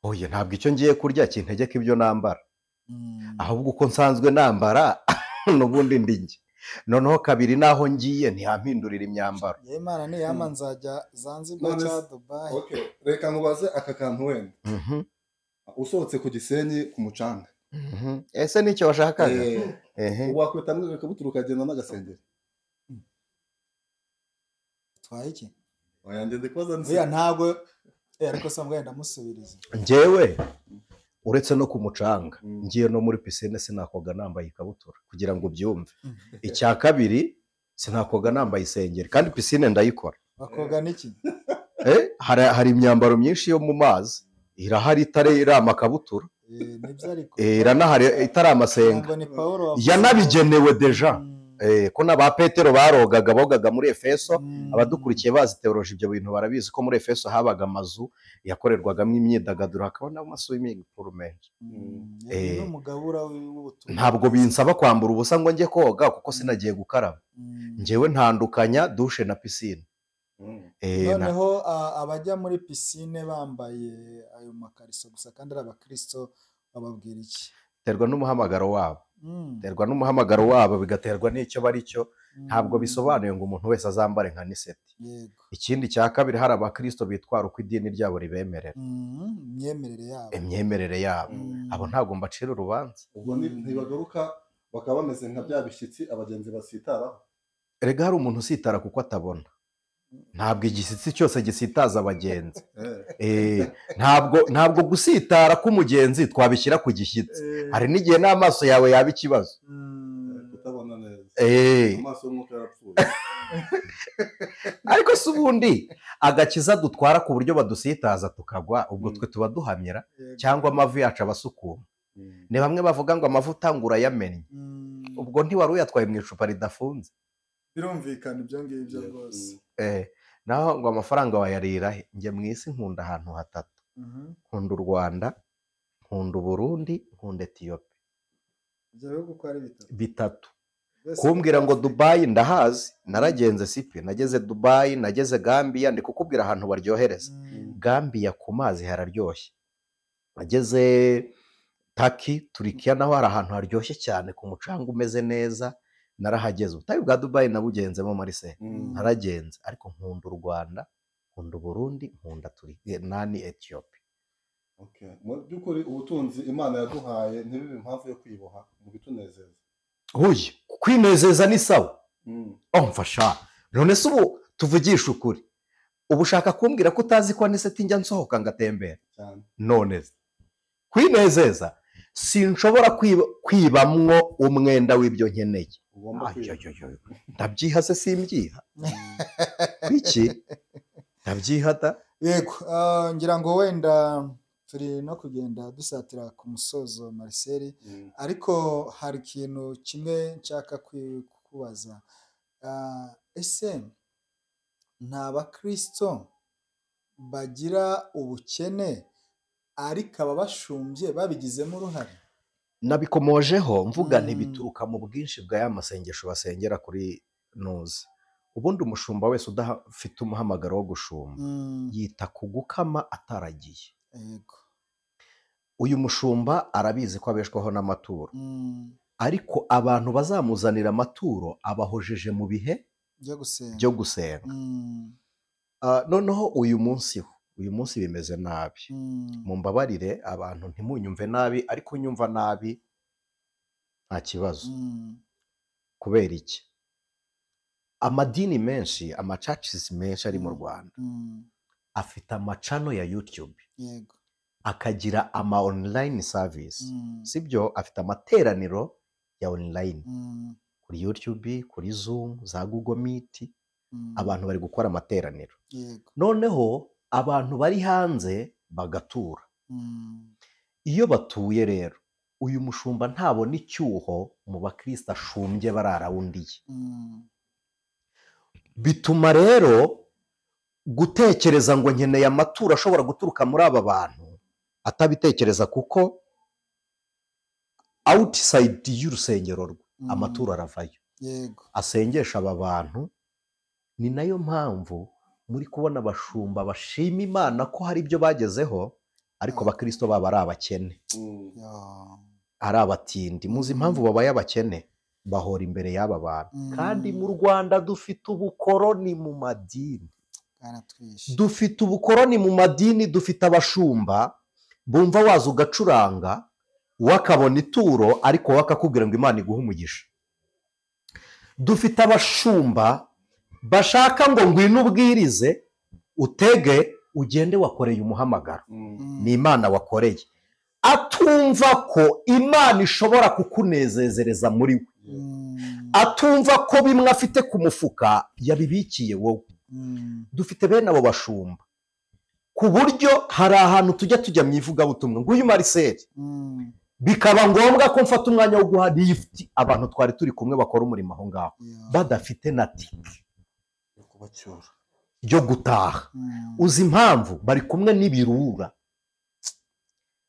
Oya ntabwo icyo ngiye kurya kintegeka ibyo nambara. Ahubwo uko nsanzwe nambara n'ubundi ndi njye. Noneho kabiri naho ngiye ntiyampindurira imyambaro. Imana niyama nzajya Zanzibar cyangwa Dubai. Okay, reka nkubaze aka kantu wenda. Usohotse ku Gisenyi ku mucanga. Ese nicyo washakaga? Wakwita n'agakabutura ukagenda n'agasengeri. Twaye iki? Oya ngende kubaza nzi. Oya ntabwo ariko se mbwa ndamusubiriza. Njyewe uretse no ku mucanga ngiye no muri piscine sinakoga nambaye ikabutura kugira ngo ubyumve. Icya kabiri sinakoga nambaye isengeri kandi piscine ndayikora. Bakoga niki? Hari imyambaro myinshi yo mu mazi. Irahari itari iri amakabutura. Iranahari itari amasenga. Yanabigenewe deja. Ko n'aba Petero barogaga bogaga muri Efeso. Abadukurikiye bazi teoloji ibyo bintu barabizi ko muri Efeso habaga amazu yakorerwagamo imyidagaduro, hakaba n'amaswimming pool menshi. N'umugabura w'ubutumwa. Ntabwo binsaba kwambura ubusa ngo njye koga kuko sinagiye gukaraba. Njyewe ntandukanya dushe na pisine. Noneho abajya muri pisine bambaye ayo makariso gusa kandi ari abakristo bababwira iki? Terwa n'umuhamagaro wabo. Terwa n'umuhamagaro wabo, bigaterwa n'icyo bari cyo. Ntabwo bisobanuye ngo umuntu wese azambare nka Niseti. Ikindi cya kabiri, hari abakristo bitwara uko idini ryabo ribemerera, imyemerere yabo. Abo ntabwo mbacira urubanza. Ubwo ntibagaruka bakaba bameze nka bya bishyitsi abagenzi basitaraho. Erega hari umuntu usitara kuko atabona. Ntabwo igishyitsi cyose gisitaza abagenzi. Ntabwo gusitara k'umugenzi twabishyira ku gishyitsi. Hari n'igihe n'amaso yawe yaba ikibazo. Kutabona neza. Amaso y'umwuka yarapfuye. Ariko si ubundi agakiza dutwara ku buryo badusitaza tukagwa, ubwo twe tuba duhamira cyangwa amavi yacu abasukuma. Ni bamwe bavuga ngo amavuta ngo urayamennye. Ubwo ntiwari uyatwaye mu icupa ridafunze. Birumvikana ibyo ngibyo rwose. Naho ngo amafaranga wayarira he? Njye mu isi nkunda ahantu hatatu. Nkunda u Rwanda, nkunda Burundi, nkunda Ethiopia. Ibyo bihugu uko ari bitatu. Kumbwira ngo Dubai ndahazi, naragenze sipi, nageze Dubai, nageze Gambia, ndi kukubwira ahantu baryohereza. Gambia ku mazi hararyoshye. Nageze Turkey, Turikiya naho hari ahantu haryoshye cyane ku mucanga umeze neza. Narahageze. Ubutayu bwa Dubai nabugenzemo Marcel. Naragenze, ariko nkunda u Rwanda, nkunda Burundi, nkunda Turikiya nani Ethiopia. Okay. Mu by'ukuri ubutunzi Imana yaduhaye ntibibe impamvu yo kwiboha mu bitunezeza. Huye, kwinezeza ni sawa. Mfasha. None se ubu tuvugisha ukuri. Ubu ushaka kumbwira ko utazi ko Aniseti njya nsohoka ngatembera? Cyane. None kwinezeza sinshobora kwibamwo umwenda w'ibyo nkeneye. Ndabyiha se simbyiha? Kuki ndabyihata? Yego, ngira ngo wenda turi no kugenda dusatira ku musozo Marcel, ariko hari ikintu kimwe nshaka kukubaza. Ese nta bakristo bagira ubukene ariko ababashumbye babigizemo uruhare? Nabikomojeho mvuga ntibituruka mu bwinshi bwa ya masengesho basengera kuri nuzi. Ubundi umushumba wese udafite umuhamagaro wo gushumba yita ku gukama ataragiye. Yego. Uyu mushumba arabizi ko abeshwaho n'amaturo, ariko abantu bazamuzanira amaturo abahojeje mu bihe byo gusenga. Noneho uyu munsi bimeze nabi. Mumbabarire abantu ntimunyumve nabi, ariko nyumva nabi nta kibazo. Kubera iki? Amadini menshi, amachurches menshi ari mu Rwanda afite amacano ya YouTube. Yego. Akagira ama online service. Sibyo, afite amateraniro ya online. Kuri YouTube, kuri Zoom, za Google Meet, abantu bari gukora amateraniro. Yego. Noneho abantu bari hanze bagatura. Iyo batuye rero, uyu mushumba ntabona icyuho mu bakristo ashumbye bararawundiye. Bituma rero gutekereza ngo nkeneye amaturo ashobora guturuka muri aba bantu atabitekereza, kuko outside y'urusengero rwe amaturo aravayo. Yego. Asengesha aba bantu. Ni nayo mpamvu muri kubona abashumba bashima Imana ko hari ibyo bagezeho, ariko abakristo baba ari abakene, ari abatindi. Muzi impamvu babaye abakene? Bahora imbere y'aba bantu. Kandi mu Rwanda dufite ubukoroni mu madini. Dufite ubukoroni mu madini, dufite abashumba bumva waza ugacuranga wakabona ituro ariko wakakubwira ngo Imana iguhe umugisha. Dufite abashumba bashaka ngo ngwino ubwirize utege ugende wakoreye umuhamagaro. Ni Imana wakoreye, atumva ko Imana ishobora kukunezezereza muri we, atumva ko bimwe afite ku mufuka yabibikiye wowe. Dufite bene abo bashumba ku buryo hari ahantu tujya mu ivugabutumwa. Nguyu Marcel Bikaba ngombwa ko mfata umwanya wo guha lift abantu twari turi kumwe bakora umurimo aho ngaho badafite na tike yo gutaha. Uzi impamvu? Bari kumwe n'ibirura.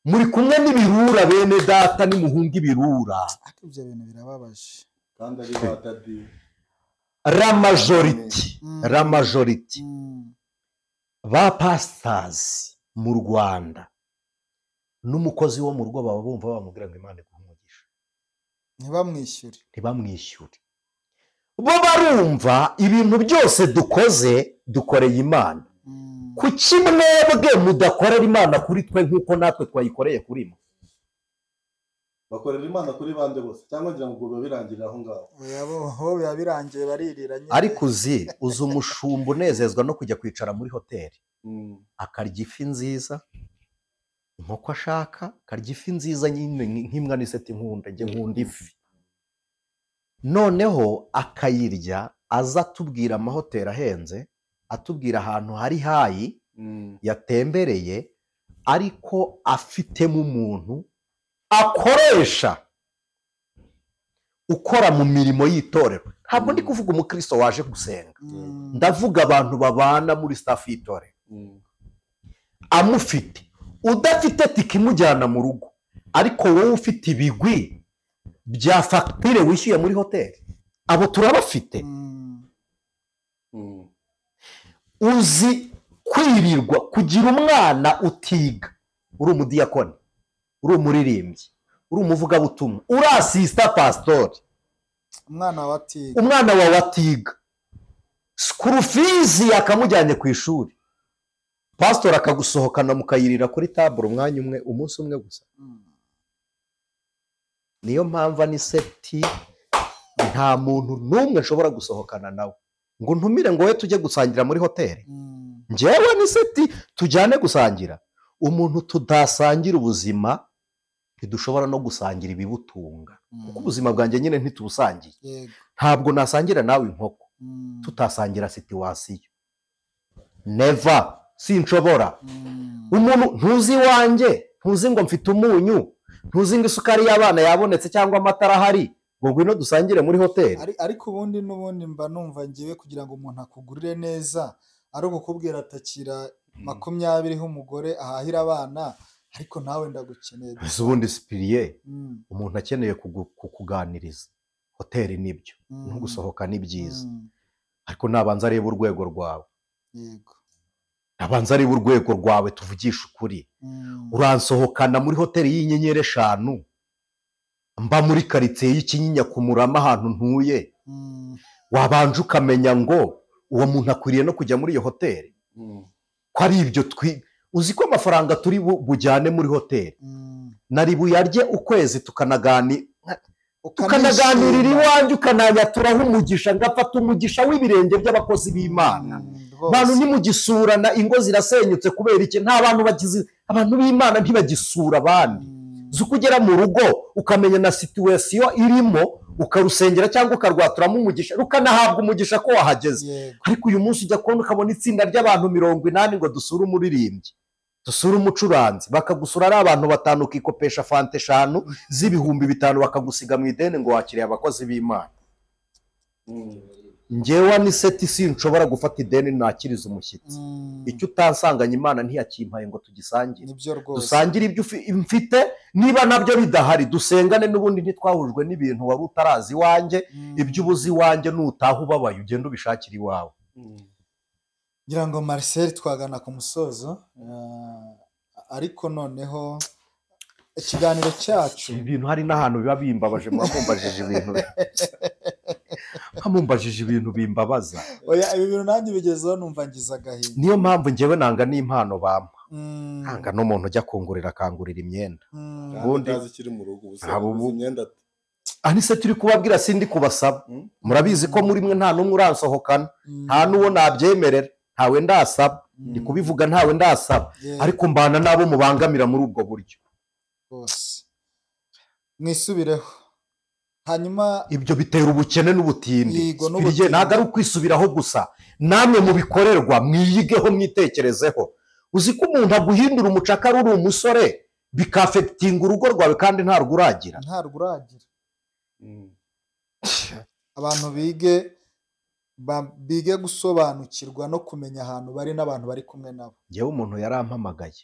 Muri kumwe n'ibirura bene data, nimuhunga ibirura. Ariko ibyo bintu birababaje. Kandi ari ba daddy. La majority, la majority ba pastors mu Rwanda n'umukozi wo mu rugo baba bumva bamubwira ngo Imana iguhe umugisha, ntibamwishyure. Bo barumva ibintu byose dukoze dukoreye Imana. Kuki mwebwe mudakorera Imana kuri twe nk'uko natwe twayikoreye kuri mwe? Bakorera Imana kuri bande bose cyangwa ngira ngo biba birangirira aho ngaho? Oya, biba birangiye baririra nyine. Ariko uzi umushumba unezezwa no kujya kwicara muri hoteli akarya ifi nziza inkoko ashaka, akarya ifi nziza nyine nk'imwa n'iseti nkunda, njye nkunda ifi. Noneho akayirya aza atubwira amahoteli ahenze, atubwira ahantu hari hayi yatembereye, ariko afitemo umuntu akoresha ukora mu mirimo y'itorero. Ntabwo ndi kuvuga umukristo waje gusenga, ndavuga abantu babana muri staff y'itorero. Amufite udafite tike imujyana mu rugo, ariko wowe ufite ibigwi bya fagitire wishyuye muri hoteli, abo turabafite. Uzi kwirirwa kugira umwana utiga, uri umudiyakoni, uri umuririmbyi, uri umuvugabutumwa, uri asista pasitori, umwana wawe atiga, sikuru fizi yakamujyanye ku ishuri, pasitori akagusohokana mukayirira kuri taburo umwanya umwe, umunsi umwe gusa. Niyo mpamvu Aniseti nta muntu n'umwe nshobora gusohokana nawe ngo ntumire ngo we tujye gusangira muri hoteli. Njyewe Aniseti tujyane gusangira. Umuntu tudasangira ubuzima ntidushobora no gusangira ibibutunga, kuko ubuzima bwanjye nyine ntitubusangiye. Ntabwo nasangira nawe inkoko tutasangira situwasiyo, never, sinshobora. Umuntu ntuzi iwanjye, ntuzi ngo mfite umunyu, ntuzi ngo isukari y'abana yabonetse cyangwa amatara ahari, ngo ngwino dusangire muri hoteli. Ariko ubundi n'ubundi mba numva ngiwe kugira ngo umuntu akugurire neza ari ukukubwira atakira 20 h'umugore ahahira abana, ariko nawe ndagukeneye. Ese ubundi Sipiriye, umuntu akeneye kukuganiriza, hoteli nibyo, no gusohoka ni byiza, ariko nabanza areba urwego rwawe. Yego, nabanza areba urwego rwawe, tuvugisha ukuri. Uransohokana muri hoteli y'inyenyeri 5, mba muri karitsiye y'Ikinyinya ku Murama ahantu ntuye, wabanje ukamenya ngo uwo muntu akwiriye no kujya muri iyo hoteli, ko ari ibyo uzi ko amafaranga turi bujyane muri hoteli nari buyarye ukwezi, tukanaganirira iwanjye, ukanayaturaho umugisha, ngafata umugisha w'ibirenge by'abakozi b'Imana. Bantu nimugisurana, ingo zirasenyutse kubera iki? Nta bantu bagize, abantu b'Imana ntibagisura abandi. Uzi ugera mu rugo ukamenya na situwesiyo irimo, ukarusengera cyangwa ukarwaturamo umugisha, rukanahabwa umugisha ko wahageze. Ariko uyu munsi ujya kubona ukabona itsinda ry'abantu 80 ngo dusure umuririmbyi, dusure umucuranzi, bakagusura ari abantu 5, ukikopesha fanta 5 z'ibihumbi 5, bakagusiga mu ideni ngo wakiriye abakozi b'Imana. Njyewe Aniseti sinshobora gufata ideni nakiriza umushyitsi. Icyo utansanganye Imana ntiyakimpaye ngo tugisangire. Dusangire ibyo mfite, niba nabyo bidahari dusengane, n'ubundi ntitwahujwe n'ibintu wari utarazi iwanjye. Ibyo ubuzi iwanjye nutaha ubabaye ugenda ubishakira iwawe. Ngira ngo Marcel twagana ku musozo, ariko noneho ikiganiro cyacu ibintu hari n'ahantu biba bimbabaje, mwamumbajije ibintu nkamumbajije ibintu bimbabaza. Oya, ibi bintu nanjye bigezeho numva ngize agahinda. Niyo mpamvu njyewe nanga n'impano bampa, nanga n'umuntu ujya kungurira akangurira imyenda. Ubundi ikiri mu rugo imyenda Anise turi kubabwira sindi kubasaba. Murabizi ko muri mwe nta n'umwe uransohokana, nta n'uwo nabyemerera, ntawe ndasaba, ndi kubivuga ntawe ndasaba, ariko mbana nabo mubangamira muri ubwo buryo. Bose mwisubireho. Hanyuma ibyo bitera ubukene n'ubutindi. Ntabwo ari ukwisubiraho gusa, namwe mubikorerwa mwiyigeho, mwitekerezeho. Uzi ko umuntu aguhindura umucakara uri umusore, Bikafetinga urugo rwawe kandi ntarwo uragira. Ntarwo uragira. Abantu bige gusobanukirwa no kumenya ahantu bari n'abantu bari kumwe nabo. Njyewe umuntu yarampamagaye.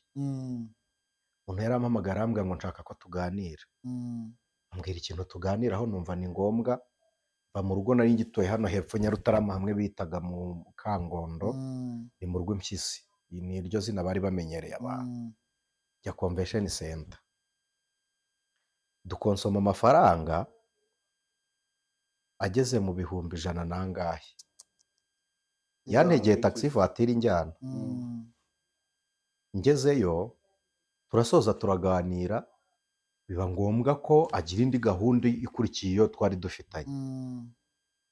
Umuntu yarampamagaye arambwira ngo nshaka ko tuganira. Ambwira ikintu tuganiraho numva ni ngombwa. Mva mu rugo nari ngituye hano hepfo Nyarutarama hamwe bitaga mu Kangondo, ni mu Rw'impyisi. Ni iryo zina bari bamenyereye abantu. Jya convention center. Dukonsoma amafaranga ageze mu 100,000 nangahe. Yantegeye taxi voiture injyana. Ngezeyo turasoza turaganira, biba ngombwa ko agira indi gahunda ikurikiye iyo twari dufitanye.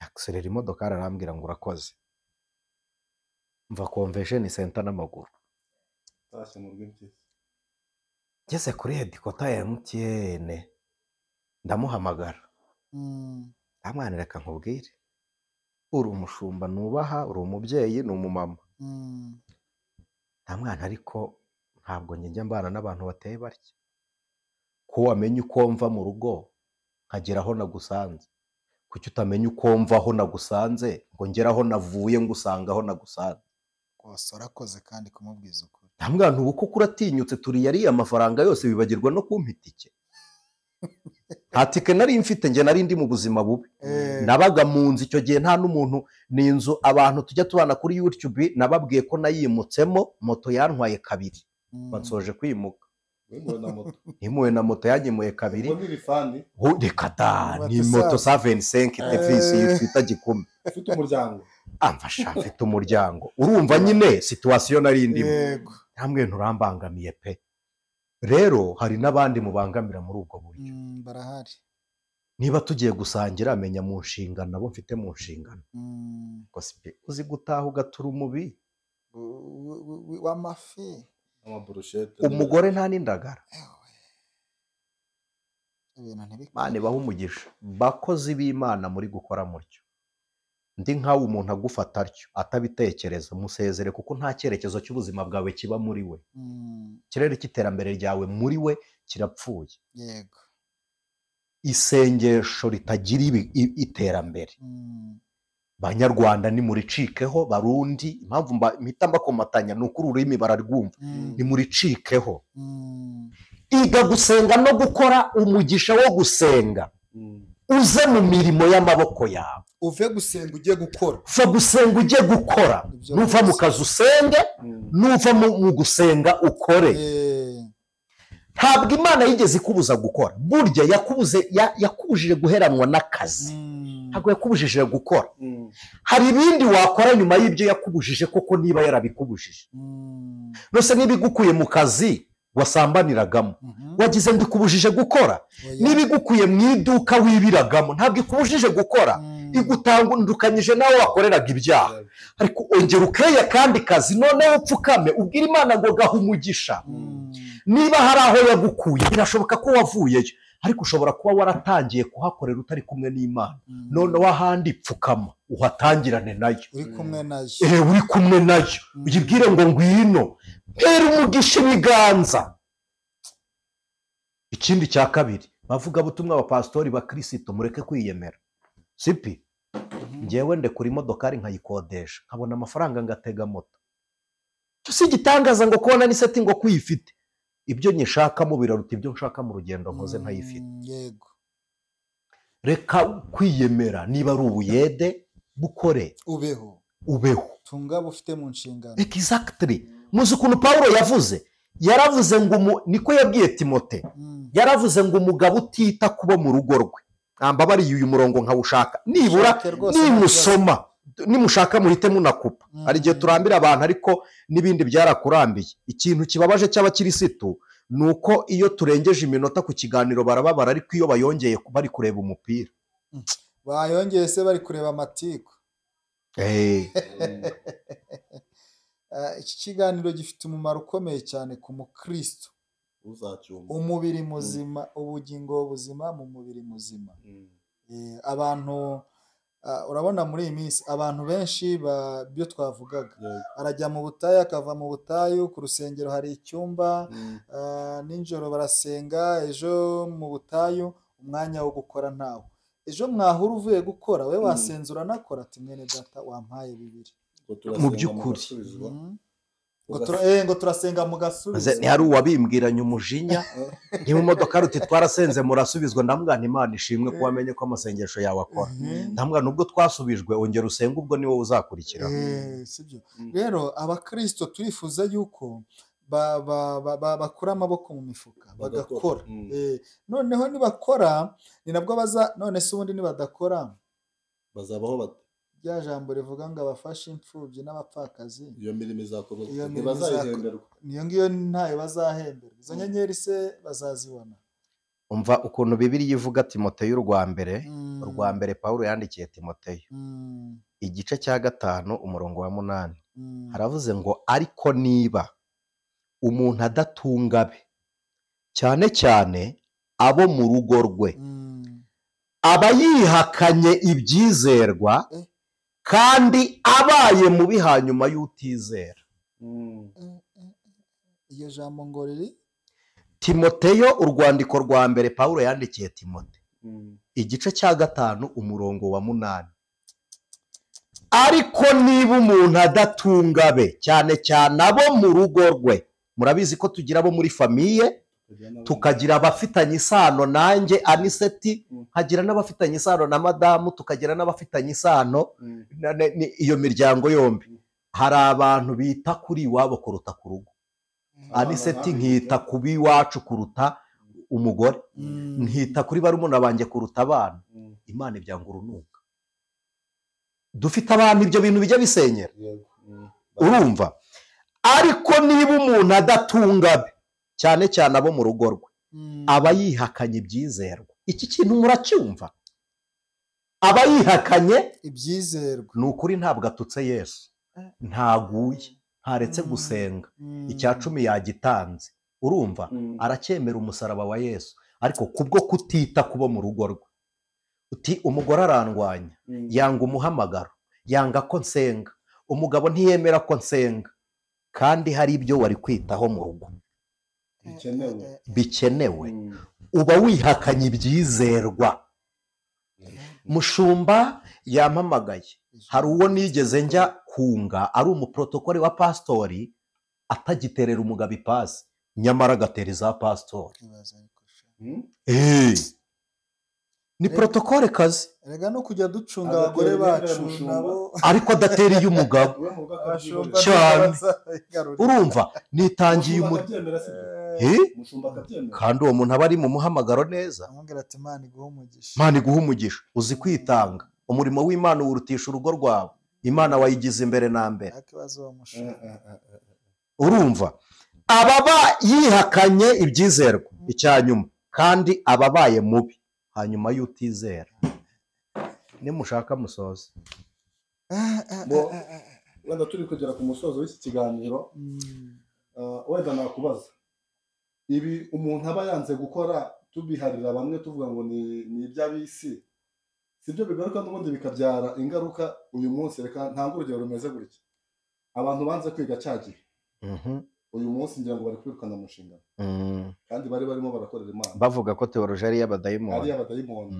Accelera imodoka arambwira ngo urakoze. Mva convention center n'amaguru. Ngeze kuri headquarter ya MTN ndamuhamagara. Ndamwana reka nkubwire, uri umushumba nubaha, uri umubyeyi, ni umumama. Ndamwana ariko ntabwo njya mbana n'abantu bateye batya. Ko wamenye uko mva mu rugo nkagera aho nagusanze, kuki utamenya uko mva aho nagusanze ngo ngere aho navuye ngusanga aho nagusanze? Rwose urakoze kandi kumubwiza ukuri. Ndamwana ubu koko uratinyutse, turi yariye amafaranga yose bibagirwa no kumpa itike. Nta tike nari mfite, njye nari ndi mu buzima bubi. Nabaga mu nzu icyo gihe nta n'umuntu, ni inzu abantu tujya tubana kuri YouTube nababwiye ko nayimutsemo, moto yantwaye kabiri. Bansoje kwimuka. Nimuwe na moto yanyimuye kabiri. Reka da, ni moto 75 TVC twita gikumi. Ufite umuryango? Amfasha, mfite umuryango. Urumva nyine situation nari ndimo. Namwe nturambangamiye pe. Rero hari n'abandi mubangamira muri ubwo buryo. Barahari. Niba tugiye gusangira amenya mu nshingano nabo mfite mu nshingano. Gospel uzi gutaha ugatura umubi w'amafi, amaburushete, umugore nta n'indagara. Imana ibahe umugisha. Bakozi b'Imana muri gukora mutyo. Ndi nkawe umuntu agufata atyo atabitekereza, musezere kuko nta cyerekezo cy'ubuzima bwawe kiba muri we. Ikirere cy'iterambere ryawe muri we kirapfuye. Yego. Isengesho ritagira iterambere. Banyarwanda nimuricikeho, Barundi, impamvu mpita mbakomatanya ni uko ururimi bararwumva. Nimuricikeho. Iga gusenga no gukora umugisha wo gusenga. Uze mu mirimo y'amaboko yawe. Uve gusenga ujye gukora. Uva gusenga ujye gukora. Nuva mu kazi usenge, nuva mu gusenga ukore. Ntabwo Imana yigeze ikubuza gukora. Burya yakubujije guheranwa n'akazi. Ntabwo yakubujije gukora. Hari ibindi wakora nyuma y'ibyo yakubujije koko niba yarabikubujije. Nose niba igukuye mu kazi wasambaniragamo, wagize ngo ikubujije gukora. Niba igukuye mu iduka wibiragamo, ntabwo ikubujije gukora. Igutandukanyije nawe wakoreraga ibyaha. Ariko ongera ukeye kandi kazi, noneho upfukame ubwire Imana ngo gaha umugisha. Niba hari aho yagukuye birashoboka ko wavuyeyo, ariko ushobora kuba waratangiye kuhakorera utari kumwe n'Imana. Noneho ahandi pfukama uhatangirane nayo. Uri kumwe nayo. Uri kumwe nayo. Uyibwire ngo ngwino, mpera umugisha ibiganza. Ikindi cya kabiri, bavuga butumwa abapastori ba Kristo mureke kwiyemera. Sipi? Njyewe ndekura imodokari nkayikodesha, nkabona amafaranga ngatega moto. Cyo si igitangaza ngo kubona ni seti ngo kuyifite. Ibyo nyishakamo biraruta ibyo nshaka mu rugendo nkoze ntayifite. Yego. Reka kwiyemera, niba ari ubuyede bukore, ubeho. Ubeho. Tunga bufite mu nshingano. Exactly. Muzi ukuntu Paulo yavuze? Yaravuze ngo niko yabwiye Timote. Yaravuze ngo umugabo utita kuba mu rugo rwe. Ambabariye uyu murongo nkawushaka. Nibura nimusoma, nimushaka muhite munakupa. Hari igihe turambira abantu ariko n'ibindi byarakurambiye. Ikintu kibabaje cy'abakirisitu ni uko iyo turengeje iminota ku kiganiro barababara, ariko iyo bayongeye bari kureba umupira. Bayongeye se bari kureba amatiku. Iki kiganiro gifite umumaro ukomeye cyane ku mukristo. Umubiri muzima, ubugingo buzima mu mubiri muzima. Abantu Urabona muri iyi minsi abantu benshi byo twavugaga, arajya mu butayu akava mu butayu, ku rusengero hari icyumba, nijoro barasenga, ejo mu butayu umwanya wo gukora ntawo. Ejo mwahura uvuye gukora we wasenze uranakora, ati mwene data wampaye 2. Mu by'ukuri ngo turasenga mugasubiza. Ni hari uwabimbwiranye umujinya ni mu modoka ruti twarasenze murasubizwa, ndamubwira nti Imana ishimwe ko wamenye ko amasengesho yawe akora, ndamubwira nubwo twasubijwe ongera usenge ubwo ni wowe uzakurikira. Sibyo rero abakristo turifuza yuko bakura amaboko mu mifuka bagakora. Noneho nibakora ni nabwo baza, none se ubundi nibadakora bazabaho bate? Rya jambo rivuga ngo abafashe imfubyi n'abapfakazi iyo mirimo izakorwa ntibazahemberwa, niyo ngiyo ntayo bazahemberwa, izo nyenyeri se bazazibona. Umva ukuntu Bibiliya ivuga Timoteyo urwa mbere Pawulo yandikiye Timoteyo igice cya 5 umurongo wa 8 haravuze ngo ariko niba umuntu adatunga be cyane cyane abo mu rugo rwe aba yihakanye ibyizerwa kandi abaye mubi hanyuma y'utizera. Iyo jambo ngo riri Timoteyo urwandiko rwa mbere Pawulo yandikiye Timote igice cya 5 umurongo wa 8 ariko niba umuntu adatunga be cyane cyane abo mu rugo rwe, murabizi ko tugira abo muri famiye, tukagira abafitanye isano nanjye Aniseti, nkagira n'abafitanye isano na madamu, tukagira n'abafitanye isano iyo miryango yombi. Hari abantu bita kuri iwabo kuruta ku rugo. Aniseti nkita ku b'iwacu kuruta umugore, nkita kuri barumuna banjye kuruta abana. Imana ibyanga urunuka. Dufite abantu ibyo bintu bijya bisenyera. Urumva? Ariko niba umuntu adatunga be cyane cyane abo mu rugo rwe aba yihakanye ibyizerwa. Iki kintu muracyumva? Aba yihakanye ibyizerwa. Ni ukuri ntabwo atutse Yesu, ntaguye, ntaretse gusenga, icya 10 yagitanze. Urumva? Aracyemera umusaraba wa Yesu, ariko kubwo kutita kubo mu rugo rwe. Uti umugore arandwanya, yanga umuhamagaro, yanga ko nsenga, umugabo ntiyemera ko nsenga, kandi hari ibyo wari kwitaho mu rugo bikenewe. Uba wihakanye ibyizerwa. Mushumba yampamagaye, hari uwo nigeze njya kunga ari umuprotokoli wa pastori atagiterera umugabo ipasi, nyamara agatera iza pastori. Ni protokole kazi. Erega no kujya ducunga abagore bacu nabo, ariko adatera iy'umugabo cyane. Urumva nitangiye kandi uwo muntu aba ari mu muhamagaro neza. Imana iguhe umugisha. Uzi kwitanga, umurimo w'Imana uwurutisha urugo rwawe, Imana wayigize imbere na mbere. Urumva ababa yihakanye ibyizerwa icya nyuma, kandi ababaye mubi hanyuma y'utizera. Nimushaka musoze. Wenda turi kugera ku musozo w'iki kiganiro, wenda nakubaza ibi umuntu aba yanze gukora tubiharira bamwe tuvuga ngo ni iby'ab'isi, sibyo bigaruka n'ubundi bikabyara ingaruka uyu munsi. Reka ntange urugero rumeze gutya: abantu banze kwiga cya gihe, uyu munsi ngira ngo bari kwirukana mu nshingano, kandi bari barimo barakorera Imana, bavuga ko teoloji ari iy'abadayimoni, ari iy'abadayimoni,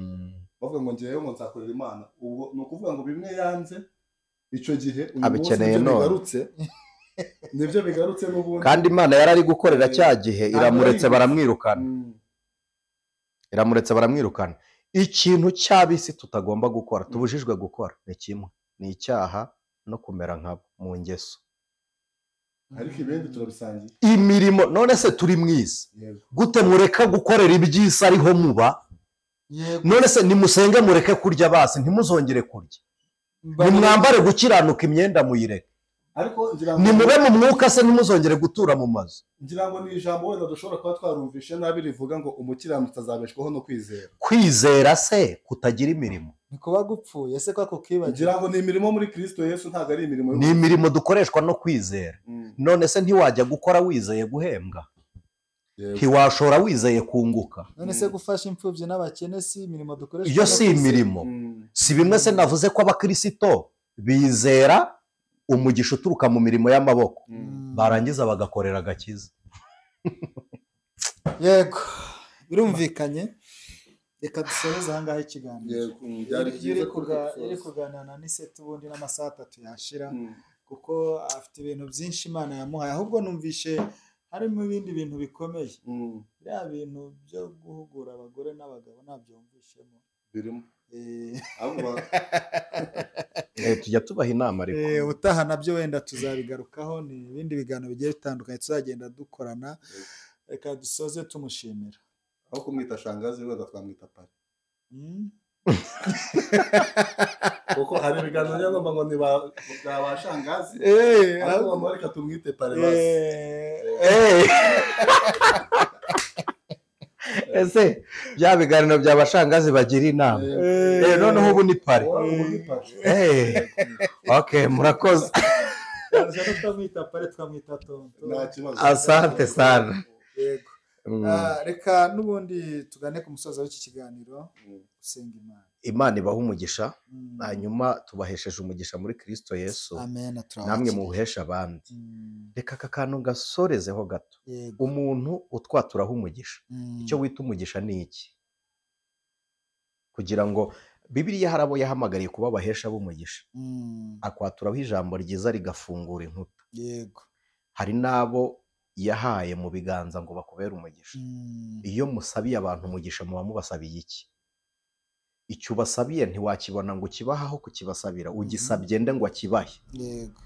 bavuga ngo ngewe ngo nzakorera Imana. Ubwo ni ukuvuga ngo bimwe yanze icyo gihe, uyu munsi nibyo nibyo bigarutse n'ubundi. Kandi Imana yari ari gukorera cya gihe, iramuretse baramwirukana, iramuretse baramwirukana. Ikintu cy'ab'isi tutagomba gukora, tubujijwe gukora, ni kimwe, ni icyaha no kumera nkabo mu ngeso. Ariko ibindi turabisangiye. Imirimo none se turi mwisi gute mureka gukorera iby'isi ariho muba? None se nimusenge mureke kurya basi ntimuzongere kurya, nimwambare gukiranuka imyenda muyireke, nimube mu mwuka se ntimuzongere gutura mu mazu. Ngira ngo ni ijambo wenda dushobora kuba twarumvishe nabi rivuga ngo umukiranutsi azabeshwaho no kwizera. Kwizera se kutagira imirimo ni kuba gupfuye se kwa kukibagira. Ngira ngo ni imirimo muri Kristo Yesu, ntabwo ari imirimo, ni imirimo dukoreshwa no kwizera. None se ntiwajya gukora wizeye guhembwa? Ntiwashora wizeye kunguka. None se gufasha imfubyi n'abakene si imirimo dukoresha? Iyo si imirimo. Si bimwe se navuze ko abakirisito bizera umugisha uturuka mu mirimo y'amaboko, barangiza bagakorera agakiza. Yego, birumvikanye. Reka dusoreze aha ngaha ikiganiro. Iri kuganira na Anicet ubundi n'amasaha 3 yashira, kuko afite ibintu byinshi Imana yamuhaye. Ahubwo numvishe harimo ibindi bintu bikomeye. Bya bintu byo guhugura abagore n'abagabo nabyumvishemo birimo. Tujya tubaha inama ariko ubutaha nabyo wenda tuzabigarukaho, ni ibindi biganiro bigiye bitandukanye tuzagenda dukorana. Reka dusoze tumushimira. Aho kumwita shangazi wenda twamwita pari. Kuko hari ibiganiro nyagomba ngo ni ba shangazi, ariko reka tumwite pari basi. Ese bya biganiro bya bashangazi bagira inama, noneho ubu ni pari. Okay, murakoze. Twamwita pari, twamwita tonto. Asante sana. Yego. Reka n'ubundi tugane ku musozo w'iki kiganiro. Gusenga Imana. Imana ibaha umugisha, hanyuma tubahesheje umugisha muri Kristo Yesu. Amen. Namwe muwuhesha abandi. Reka aka kantu gasorezeho gato. Umuntu utwaturaho umugisha, icyo wita umugisha ni iki? Kugira ngo Bibiliya hari abo yahamagariye kuba abahesha b'umugisha, akwaturaho ijambo ryiza rigafungura inkuta. Yego. Hari n'abo yahaye mu biganza ngo bakubere umugisha. Iyo musabiye abantu umugisha muba mubasabiye iki? Icyo ubasabiye ntiwakibona ngo ukibahaho kukibasabira, ugisabye nde ngo akibahe? Yego.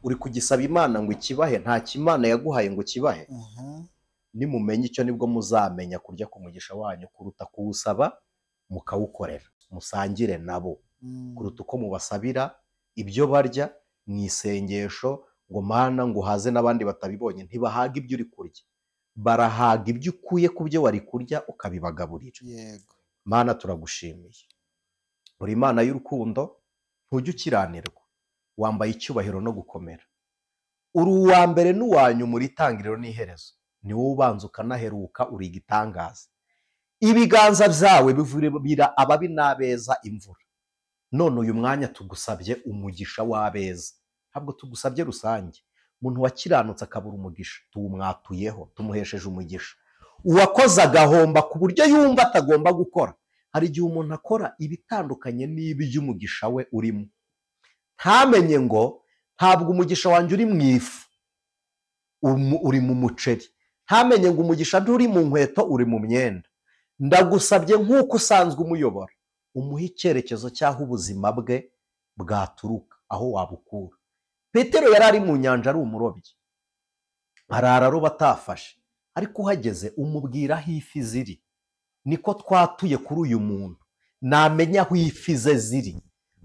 Uri kugisaba Imana ngo ikibahe, nta kimana yaguhaye ngo kibahe. Nimumenye icyo nibwo muzamenya kurya ku mugisha wanyu kuruta kuwusaba mukawukorera. Musangire nabo kuruta uko mubasabira ibyo barya mu isengesho ngo Mana ngo uhaze n'abandi batabibonye. Ntibahaga ibyo uri kurya, barahaga ibyo ukuye ku byo wari kurya ukabibagaburira. Yego. Mana turagushimiye, uri Imana y'urukundo, ntujya ukiranirwa, wambaye icyubahiro no gukomera. Uri uwa mbere n'uwanyu muri itangiriro n'iherezo, ni wowe ubanza ukanaheruka, uri igitangaza. Ibiganza byawe bivurira ababi n'abeza imvura. None uyu mwanya tugusabye umugisha w'abeza, ntabwo tugusabye rusange. Umuntu wakiranutse akabura umugisha, tuwumwatuyeho, tumuhesheje umugisha. Uwakoze agahomba ku buryo yumva atagomba gukora. Hari igihe umuntu akora ibitandukanye n'iby'umugisha we urimo, ntamenye ngo ntabwo umugisha wanjye uri mu ifu, uri mu muceri. Ntamenye ngo umugisha nturi mu nkweto, uri mu myenda. Ndagusabye nk'uko usanzwe umuyobora, umuhe icyerekezo cy'aho ubuzima bwe bwaturuka, aho wabukura. Petero yari ari mu nyanja ari umurobyi, arara aroba atafashe, ariko uhageze umubwira aho ifi ziri. Niko twatuye kuri uyu muntu, namenya aho ifi ze ziri.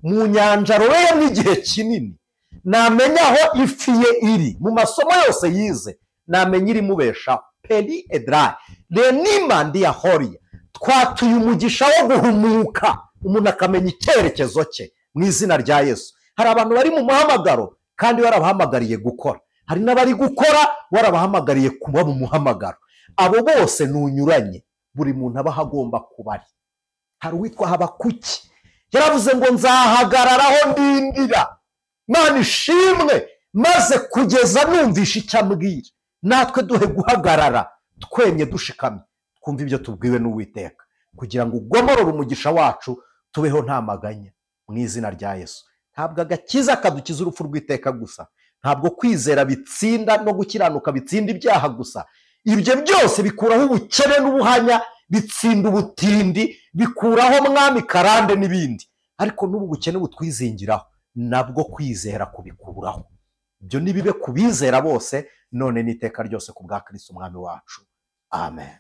Mu nyanja arobeyemo igihe kinini, namenya aho ifi ye iri. Mu masomo yose yize, namenya irimubeshaho. Peri edrayi renima ndiyahoriya. Twatuye umugisha wo guhumuka, umuntu akamenya icyerekezo cye mu izina rya Yesu. Hari abantu bari mu muhamagaro kandi warabahamagariye gukora, hari n'abari gukora warabahamagariye kuba mu muhamagaro. Abo bose nunyuranye, buri muntu aba agomba kuba ari. Hari uwitwa Habakuki yaravuze ngo nzahagararaho ndindira, Mana ishimwe, maze kugeza numvisha icyo ambwira. Natwe duhe guhagarara twemye dushikamye, twumve ibyo tubwiwe n'Uwiteka, kugira ngo ugomorore umugisha wacu, tubeho nta maganya mu izina rya Yesu. Ntabwo agakiza kadukiza urupfu rw'iteka gusa, ntabwo kwizera bitsinda no gukiranuka bitsinda ibyaha gusa. Ibyo byose bikuraho ubukene n'ubuhanya, bitsinda ubutindi, bikuraho mwami karande n'ibindi. Ariko n'ubu bukene butwizingiraho, nabwo kwizera kubikuraho. Ibyo nibibe kubizera bose none n'iteka ryose ku bwa Kristo umwami wacu. Amen.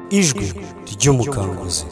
Ijwi ry'umukanguzi.